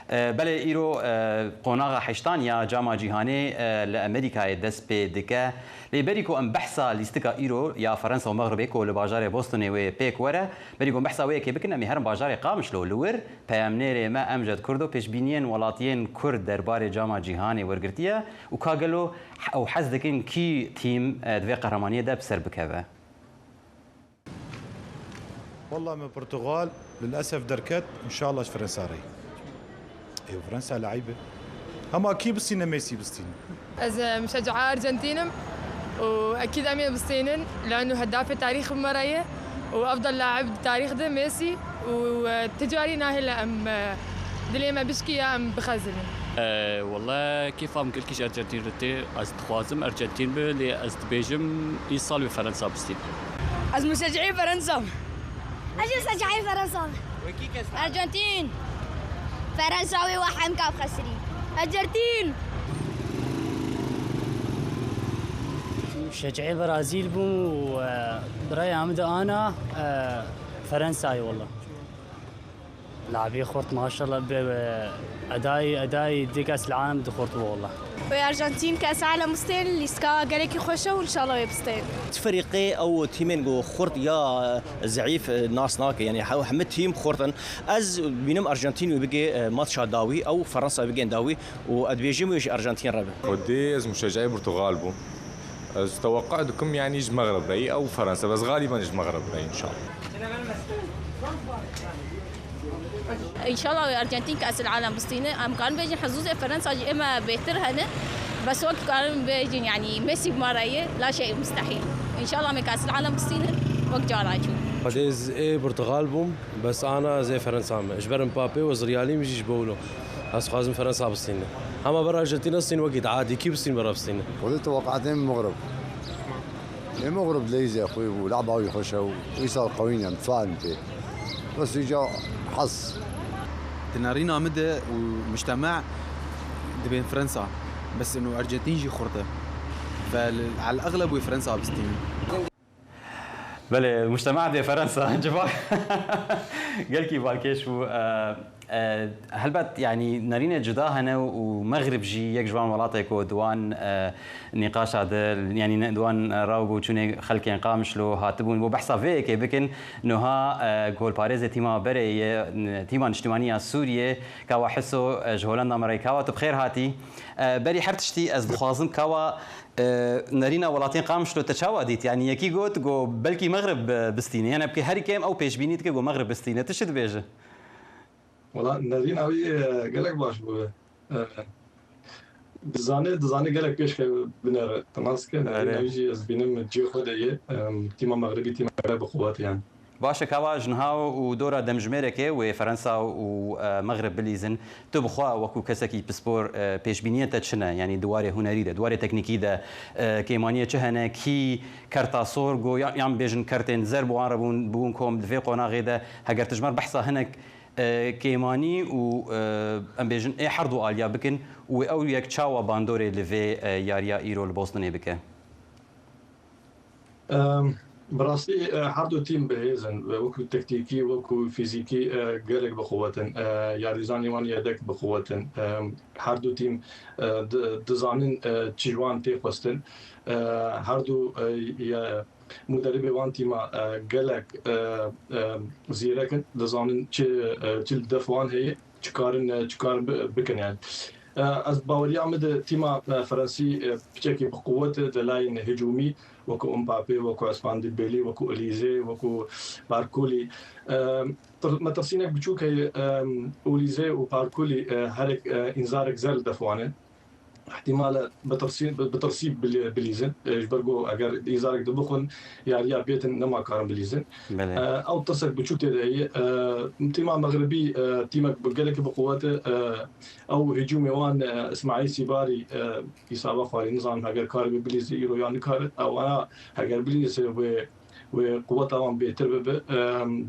E, belê îro, e, qonaxa heştan ya Cama Cîhanê, e, li Amerîkayê dest pê dike. Lê berî ku em behsa lîstika îro ya Ferensa û Mexribê ku li bajarê Bostonê wê pêk were, berî ku em behsa wê yekê bikin, em ê herin bajarê Qamişlo li wir. Peyamnêrê me Emced Kurdo pêşbîniyên welatiyên Kurd derbarê Cama Cîhanê wergirtiye û ka gelo ew hez dikin kî tîm, e, di vê qehremaniyê de bi ser bikeve. Wallah me Portugal lilesef derket, inşallah ji Fransa re. Ê, Fransa leîb e. Hema kî bistîne, Mesî bistîne. Ez, e, muşecca Arjantin im û ekîd em ê bistînin, leno hedafê tarîx bi me re ye û efdal laib di tarîx de Mesî û, e, ti carî nahêle em, e, dilê me bişkiya em bixezilin. E, wele kêfa min gelkî ji Arjantin re tê. Ez dixwazim Arjantin be, lê ez dibêjim îsal wê Ferensa bistîn. Ez muşecci'î Ferensa. Ez jî muşecci'î Ferensa. Wekî kes. Arjantin. Ferensa wê we hemka bixesirî. Arjantin. Muşecci'î Brazîl bûm û, e, bi raya min de ana, e, Ferensayê wele. لاعبی خورت ماشاءالله به ادای ادای دیگه اصل عالم دخورت والله. Wê Arjantin kes alem bistên lîstika gelekî xweş e û inşallah wê bistên. Ti ferîqê ew tîmên ku xurt ya zeîf nas nake, yanî hew hemî tîm xurt in. Ez bînim Arjantin wê bigê matça dawî, ew Fransa bigên dawî û ez dibêjim wê ji Arjantin re be. Xwedê ez muşecayê Portugal bûm. Ez teweqqa dikim yanî ji Mexrib re yî ew Fransa, bes xaliben ji Mexrib re yî inşallah. Înşallah wê Arjantin kes alem bistîne. Em karin bêjin hizûzê Fransa jî ême bêtir hene. Bes wek karin bêjin yanî Messi bi me re ye, la şey mustehîl. Înşallah me kes alem bistîne wek cara çû. Xwedê ez ê Portugal bûm, bes ana ez ê Fransa me. Ji ber Mbappe û ez realî min jî ji bo wilo. Ez xwazim Fransa bistîne. Hema ber Arjantina bistîne wekî adî kî bistîne ber bistîne. Xwedê teweqatê min Mexrib. Ê Mexrib leyzê xwe bû, laba wî xweş e û îsal qewîn e, mutfaqên pê. Bes îca hez. Di nerîna min de û mujtema dibên Fransa, bes ino Arjantin jî xurt e. Ve el exleb wê Fransa bistînin. Belê, mujtema dê Fransa, civak gelkî balkêş bû. E, e, helbet, yanî nerînê cuda hene û Mexrib jî yek ji wan welatê ku di wan, e, nîqaşa de, yanî ne, di wan raw bû çûnê xelkên Qamişlo hatibûn. Bo behsa vê yekê bikin, niha, e, golparêzê tîma berê ye, tîma niştimanî ya Sûriyê, Kawa Hiso, e, ji Holanda me re ye. Kawa, tu bi xêr hatî. E, berî her tiştî ez dixwazim, Kawa, e, nerîna welatên Qamişlo te çawa dît? Yanî yekî got ku belkî Mexrib, e, bistîne. Yanî bi herî kêm ew pêşbînî dike ku Mexrib bistîne. Tu çi dibêje? Wela nerîna wî, e, gelek baş bû. E, dizane, dizane gelek pêş ke binere. Te nas ke, nerîna wî jî ez bînim cihê xwe de ye. E, tîma Mexribî, tîma gelek bi quwet e yanî. Baş e, Kawa, ji niha û dora demjimêrekê wê Fransa û, e, Mexrib bilîzin. Tu bi xwe wekû kesekî pispor, e, pêşbîniyên te çi ne? Yanî di warê hunerî de, di warê teknîkî de, e, kêmaniyê çi hene? Kî kerta sor go, ya, yan bêjin kertên zer bi wan re bûn, bûn kom di vê qonaxê de? Heger tu ji me re behsa hinek, e, kêmanî û, e, em bêjin ê her du aliya bikin û ew yek çawa bandorê li vê, e, yariya îro li Bostonê bike? Em, bi rastî, e, her du tîm bi hêz in. Wekû tektîkî, wekû fîzîkî, e, gelek bi quwet in. E, yarîzanê wan yedek bi quwet in. Em, her du tîm, e, di-, dizanin, e, çi ji wan tê xwestin. E, her du, e, ye-, muderibê wan tîma, e, gelek, e, e, zîrek in. Dizanin çi, e, çi li def wan heye. Çi karin, e, çi kar bi-, bikin yani. E, ez baweriya min di tîma, e, Fransî, e, piçekî bi quwet e di layên hicûmî, wekû Mbappe, wekû Ousmane Dembélé, wekû Olise, wekû Barkolî. E, tir-, metirsînek biçûk heye, e, Olise û Barkolî, e, herek, e, înzarek zer li def wan e. Îhtîmal e bi tirsî, bi, bi tirsî bilî-, bilîzin. E, ji ber ku eger înzarek dibixwin, yariya bêtin nema karin bilîzin. Belê. E, ew tirsek biçûk tê de heye. E, tîma Mexribî, e, tîmek bi, gelekî bi quwet e. E, ew hicûmê wan, e, Îsmaîl Sîbarî, e, îsaba xwarî nizanim heger karibê bilîzî îro yan nikare. Ewana heger bilîzî wê, wê quweta wan bêtir bibe. E,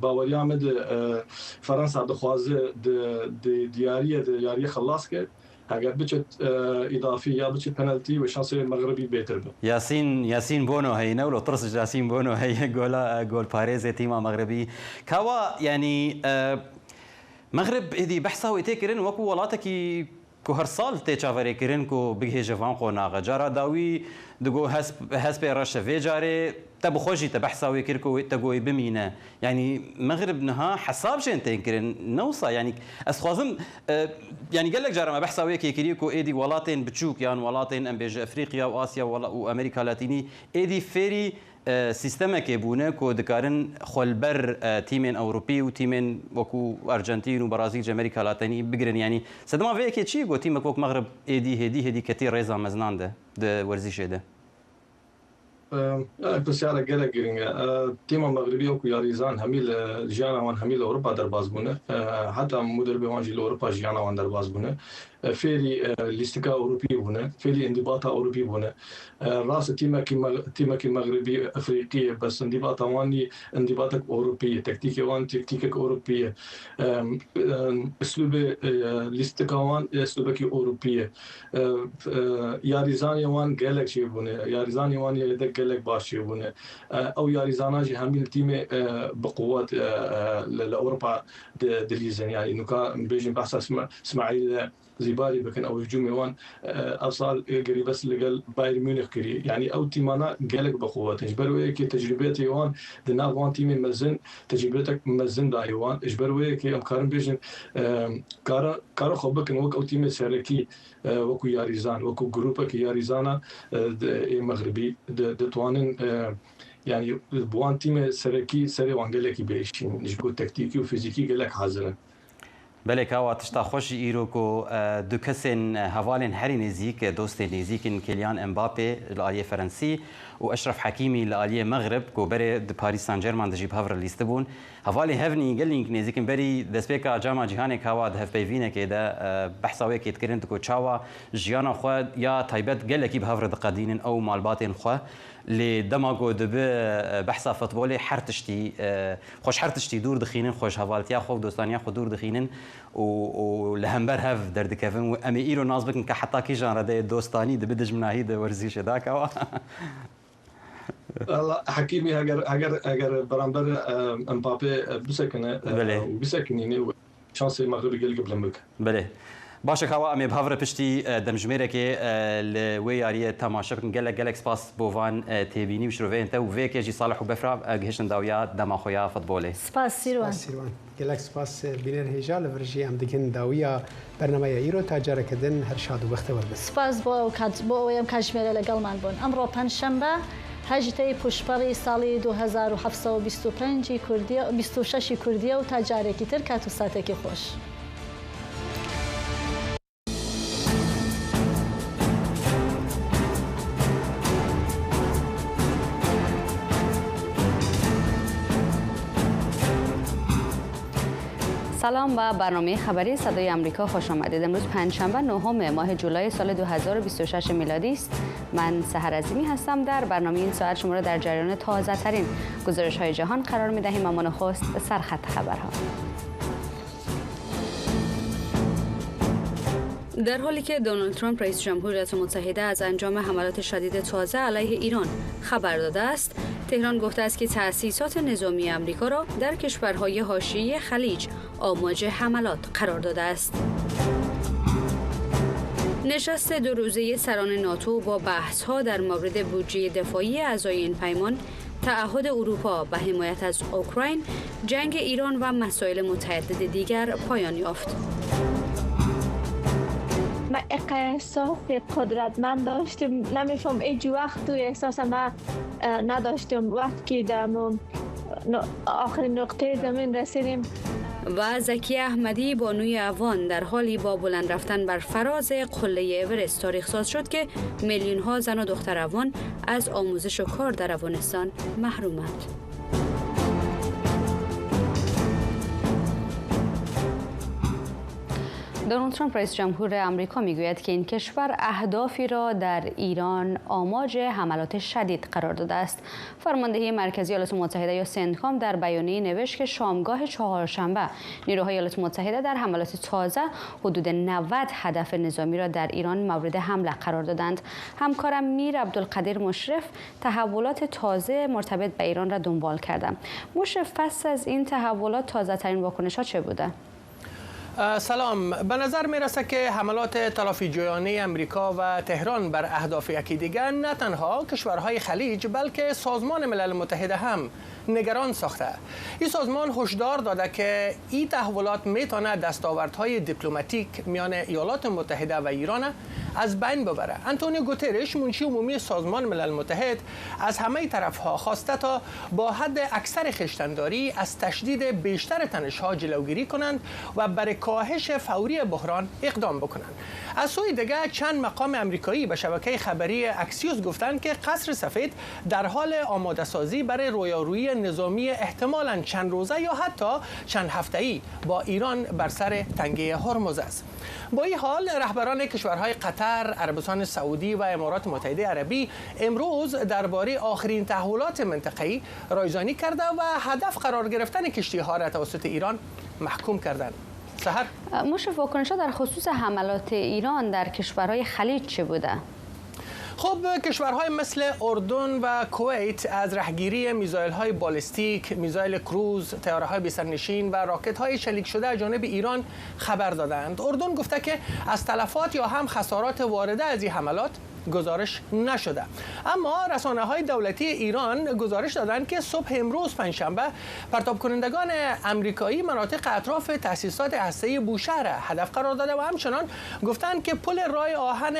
baweriya min di, e, Fransa dixwaze di, di, di yariyê de yariyê xilas ke. Heger biçit, e, îdafî ya biçit penaltî wê şansê Mexribî bêtir be. Yasîn, Yasîn Bono heye, ne wilo tirs ji Yasîn Bono heye, gola, e, golparêzê tîma Mexribî. Kawa, yanî, e, Mexrib êdî behsa wê tê kirin wekû welatekî ku her sal tê çaverêkirin ku bigihêje van qonaxe. Cara dawî digo hesp-, hespê reş e. Vê carê te bi xwe jî te behsa wê kir ku wê, te got wê bimîne. Yanî Mexrib niha hesab jên tên kirin. Ne wisa, yanî ez dixwazim, e, yanî gelek cara me behsa wê yekê kiriye ku êdî welatên biçûk yan welatên, em bêje, Efrîqya û Asya wela-, û Amerîka Latînî êdî fêrî, e, sîstemekê bûne ku dikarin xwe li ber, e, tîmên Ewropî û tîmên wekû Arjantin û Brazîl ji Amerîka Latînî bigirin. Yanî sedema vê yekê çi ye ku tîmek wek Mexrib êdî hêdî hêdî ketî rêza meznan de di werzîşê de? Em, ya, pirsyarek gelek girîng e. E, tîma Mexribî wekû yarîzan hemî li jiyana wan hemî li Ewropa derbas bûne. E, heta mudiribê wan jî li Ewropa jiyana wan derbas bûne. e, fêrî, e, lîstika Ewropî bûne, fêrî îndîbata Ewropî bûne. E, rast tîmekî Mex-, tîmekî Mexribî Efrîqî ye, bes îndîbata wan jî îndîbatek Ewropî ye, tektîkê wan tektîkek Ewropî ye. E, e, Uslûbê, e, lîstika wan, e, uslûbekî Ewropî ye. E, e, yarîzanê wan gelek jê bûne, yarîzanê wan yê de gelek baş jê bûne. E, ew yarîzana jî hemî li tîmê, e, bi quwet, e, e, li, li Ewropa di-, dilîzin. Yanî nuka bêjin behsa Sma-, Smaîl e, Zîbarî bikin, ew hicûmê wan, e, ev sal, e, gerî bes li gel Bayern Munich kirî. Yanî ew tîmana gelek bi quwet in. Ji ber wê yekê tecrûbetê wan di nav wan tîmê mezin, tecrûbetek mezin dayê wan. Ji ber wê yekê em karin bêjin, e, kara, kara xwe bikin wek ew tîmê serekî, e, wekû yarîzan, wekû grûpekî yarîzana, e, di, ê Mexribî di-, ditwanin, e, yanî bi wan tîmê serekî serê wan gelekî biêşînin. Ji bo tektîkî û fîzîkî gelek hazir in. Belê, ka wa tişta xweş jî îro ku, e, du kesên, e, hevalên herî nêzîk, e, dostên nêzîk in, Kylian Mbappé li aliyê Ferensî û Eşref Hakîmî li aliyê Mexrib ku berê di Paris Saint-Germain de jî bi hev re lîstibûn. Hevalên hevnî gelîng nêzîk in. Berî destpêka Cama Cîhanê ka wa di hevpeyvînekê de, e, behsa wê yekê dikirin, digo çawa jiyana xwe ya taybet gelekî bi hev re diqedînin ew malbatên xwe. Lê dema ku dibe, e, behsa futbolê, her tiştî, e, xwe ji her tiştî dûr dixînin, xwe ji hevaltiya xwe û dostaniya xwe dûr dixînin û, û li hember hev derdikevin. Û em ê îro nas bikin ka heta kîjan redeyê dostanî dibe dijminahî di werzîşê de, ka wa. Valla Hakîmî heger, heger, heger beramber, e, Mbappé, e, bisekine, e, Belê. û bisekinîne û şansê Mexribî gelek bilind bike. Belê. Baş e, ka wa em ê bi hev re piştî, e, demjimêrekê, e, li wê yariyê temaşe bikin. Gelek, gelek spas bo van, e, têbînî û şiroveyên te û vê yekê jî Salih û Befra, e, gihiştin dawiya dema xwe ya futbolê. Spas Sîrwan. Spas Sîrwan. Gelek spas, e, bîner hêja, li vir jî em digihîn dawiya bernameya îro. Ta careke din her şad û bextewar bin. Spas بۆ ئەو کات، بۆ ئەوەی ئەم کاتژمێرە لەگەڵمان بوون. ئەمڕۆ پەنجشەممە، هەژدەی پوشپەڕی ساڵی دوو هەزار و حەفت سەد و بیست و پەنج ی کوردیە، بیست و شەش ی کوردیە و تا جارێکی تر کات و ساتێکی خۆش. سلام، به برنامهٔ خبری صدای آمریکا خوش آمدید. امروز پنجشنبه، نهم ماه جولای سال دو هزار و بیست و شش میلادی است. من سحر عظیمی هستم. در برنامهٔ این ساعت شما را در جریان تازه‌ترین گزارش‌های جهان قرار می‌دهیم، اما نخست سرخط خبرها. در حالی که دونالد ترامپ، رئیس جمهور ایالات متحده، از انجام حملات شدید تازه علیه ایران خبر داده است، تهران گفته است که تأسیسات نظامی آمریکا را در کشورهای حاشیهٔ خلیج آماج حملات قرار داده است. نشست دو روزهٔ سران ناتو با بحث‌ها در مورد بودجهٔ دفاعی اعضای این پیمان، تعهد اروپا به حمایت از اوکراین، جنگ ایران و مسائل متعدد دیگر پایان یافت. من اقدر احساس قدرتمند داشتم، نمی‌فهم هیچ وقت تو احساس من، اه، نداشتم. وقتی که در م-، ن-، آخرین نقطهٔ زمین رسیدیم. و زکیه احمدی، بانوی اوان، در حالی با بلند رفتن بر فراز قلهٔ اورست تاریخ‌ساز شد که میلیون‌ها زن و دختر اوان از آموزش و کار در افغانستان محرومند. دونالد ترامپ، رئیس جمهور آمریکا، می‌گوید که این کشور اهدافی را در ایران آماج حملات شدید قرار داده است. فرماندهی مرکزی ایالات متحده یا سنتکام در بیانیه‌ای نوشت که شامگاه چهارشنبه نیروهای ایالات متحده در حملات تازه حدود نود هدف نظامی را در ایران مورد حمله قرار دادند. همکارم میر عبدالقدیر مشرف تحولات تازه مرتبط به ایران را دنبال کرده. مشرف، پس از این تحولات تازه‌ترین واکنش‌ها چه بوده؟ سلام. به نظر می‌رسه که حملات تلافی‌جویانهٔ امریکا و تهران بر اهداف یکی دیگر نه تنها کشورهای خلیج، بلکه سازمان ملل متحد هم نگران ساخته. این سازمان هشدار داده که این تحولات می‌تونه دستاوردهای دیپلماتیک میان ایالات متحده و ایران از بین ببره. انتونیو گوترش، منشی عمومی سازمان ملل متحد، از همهٔ طرف‌ها خواسته تا با حد اکثر خشتنداری از تشدید بیشتر تنش‌ها جلوگیری کنند و بر کاهش فوری بحران اقدام بکنند. از سوی دیگر، چند مقام امریکایی به شبکهٔ خبری اکسیوس گفتند که قصر سفید در حال آماده سازی برای رویارویی نظامی احتمالاً چند روزه یا حتی چند هفته‌ای با ایران بر سر تنگهٔ هرمز است. با این حال، رهبران کشورهای قطر، عربستان سعودی و امارات متحده عربی امروز دربارهٔ آخرین تحولات منطقه‌ای رایزنی کرده و هدف قرار گرفتن کشتی‌ها را توسط ایران محکوم کردند. سحر. موش، واکنش‌ها در خصوص حملات ایران در کشورهای خلیج چه بوده؟ خب، کشورهای مثل اردن و کویت از رهگیری میزایل‌های بالستیک، میزایل کروز، طیاره‌های بی‌سرنشین و راکت‌های شلیک شده از جانب ایران خبر دادند. اردن گفته که از تلفات یا هم خسارات وارده از این حملات گزارش نشده. اما رسانه‌های دولتی ایران گزارش دادند که صبح امروز، پنجشنبه، پرتاب کنندگان امریکایی مناطق اطراف تأسیسات هسته‌ای بوشهر هدف قرار داده و همچنان گفتند که پل رای آهن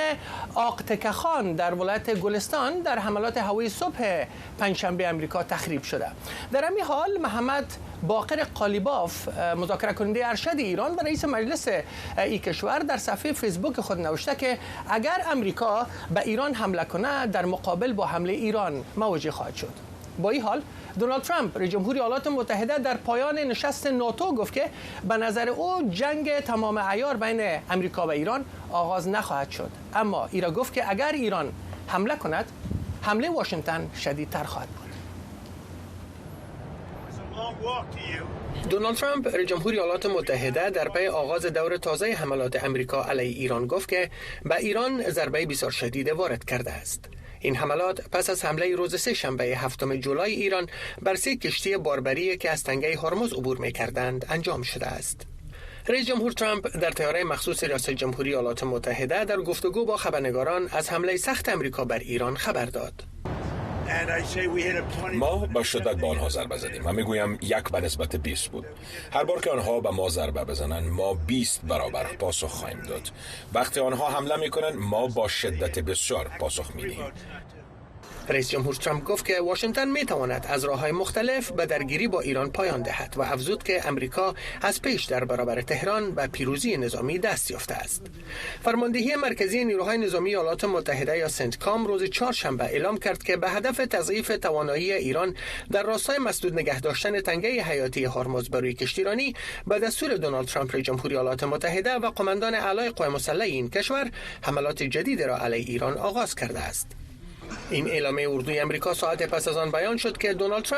آقتکخان در ولایت گلستان در حملات هوایی صبح پنجشنبه امریکا تخریب شده. در همین حال، محمد باقر قالیباف، مذاکره کننده ارشد ایران و رئیس مجلس این کشور، در صفحهٔ فیسبوک خود نوشته که اگر امریکا به ایران حمله کنه، در مقابل با حملهٔ ایران مواجه خواهد شد. با این حال، دونالد ترامپ، رئیس جمهور ایالات متحده، در پایان نشست ناتو گفت که به نظر او جنگ تمام عیار بین امریکا و ایران آغاز نخواهد شد، اما ایرا گفت که اگر ایران حمله کند، حملهٔ واشنگتن شدیدتر خواهد بود. دونالد ترامپ، رئیس جمهور ایالات متحده، در پی آغاز دور تازهٔ حملات امریکا علیه ایران گفت که به ایران ضربهٔ بسیار شدید وارد کرده است. این حملات پس از حملهٔ روز سه‌شنبهٔ هفتم جولای ایران بر سه کشتی باربری که از تنگهٔ هرمز عبور می‌کردند انجام شده است. رئیس جمهور ترامپ در طیارهٔ مخصوص ریاست جمهوری ایالات متحده در گفتگو با خبرنگاران از حملهٔ سخت امریکا بر ایران خبر داد. ما با شدت به آنها ضربه زدیم و می‌گویم یک به نسبت بیست بود. هر بار که آنها به ما ضربه بزنند، ما بیست برابر پاسخ خواهیم داد. وقتی آنها حمله می‌کنند، ما با شدت بسیار پاسخ می‌دهیم. رئیس جمهور ترامپ گفت که واشنگتن می‌تواند از راه‌های مختلف به درگیری با ایران پایان دهد و افزود که امریکا از پیش در برابر تهران به پیروزی نظامی دست یافته است. فرماندهی مرکزی نیروهای نظامی ایالات متحده یا سنتکام روز چهارشنبه اعلام کرد که به هدف تضعیف توانایی ایران در راستای مسدود نگه داشتن تنگهٔ حیاتی هرمز بر روی کشتیرانی، به دستور دونالد ترامپ، رئیس جمهور ایالات متحده و قماندان اعلای قوای مسلح این کشور، حملات جدید را علیه ایران آغاز کرده است. این اعلامیهٔ اردوی امریکا ساعت پس از آن بیان شد که دونالد ترامپ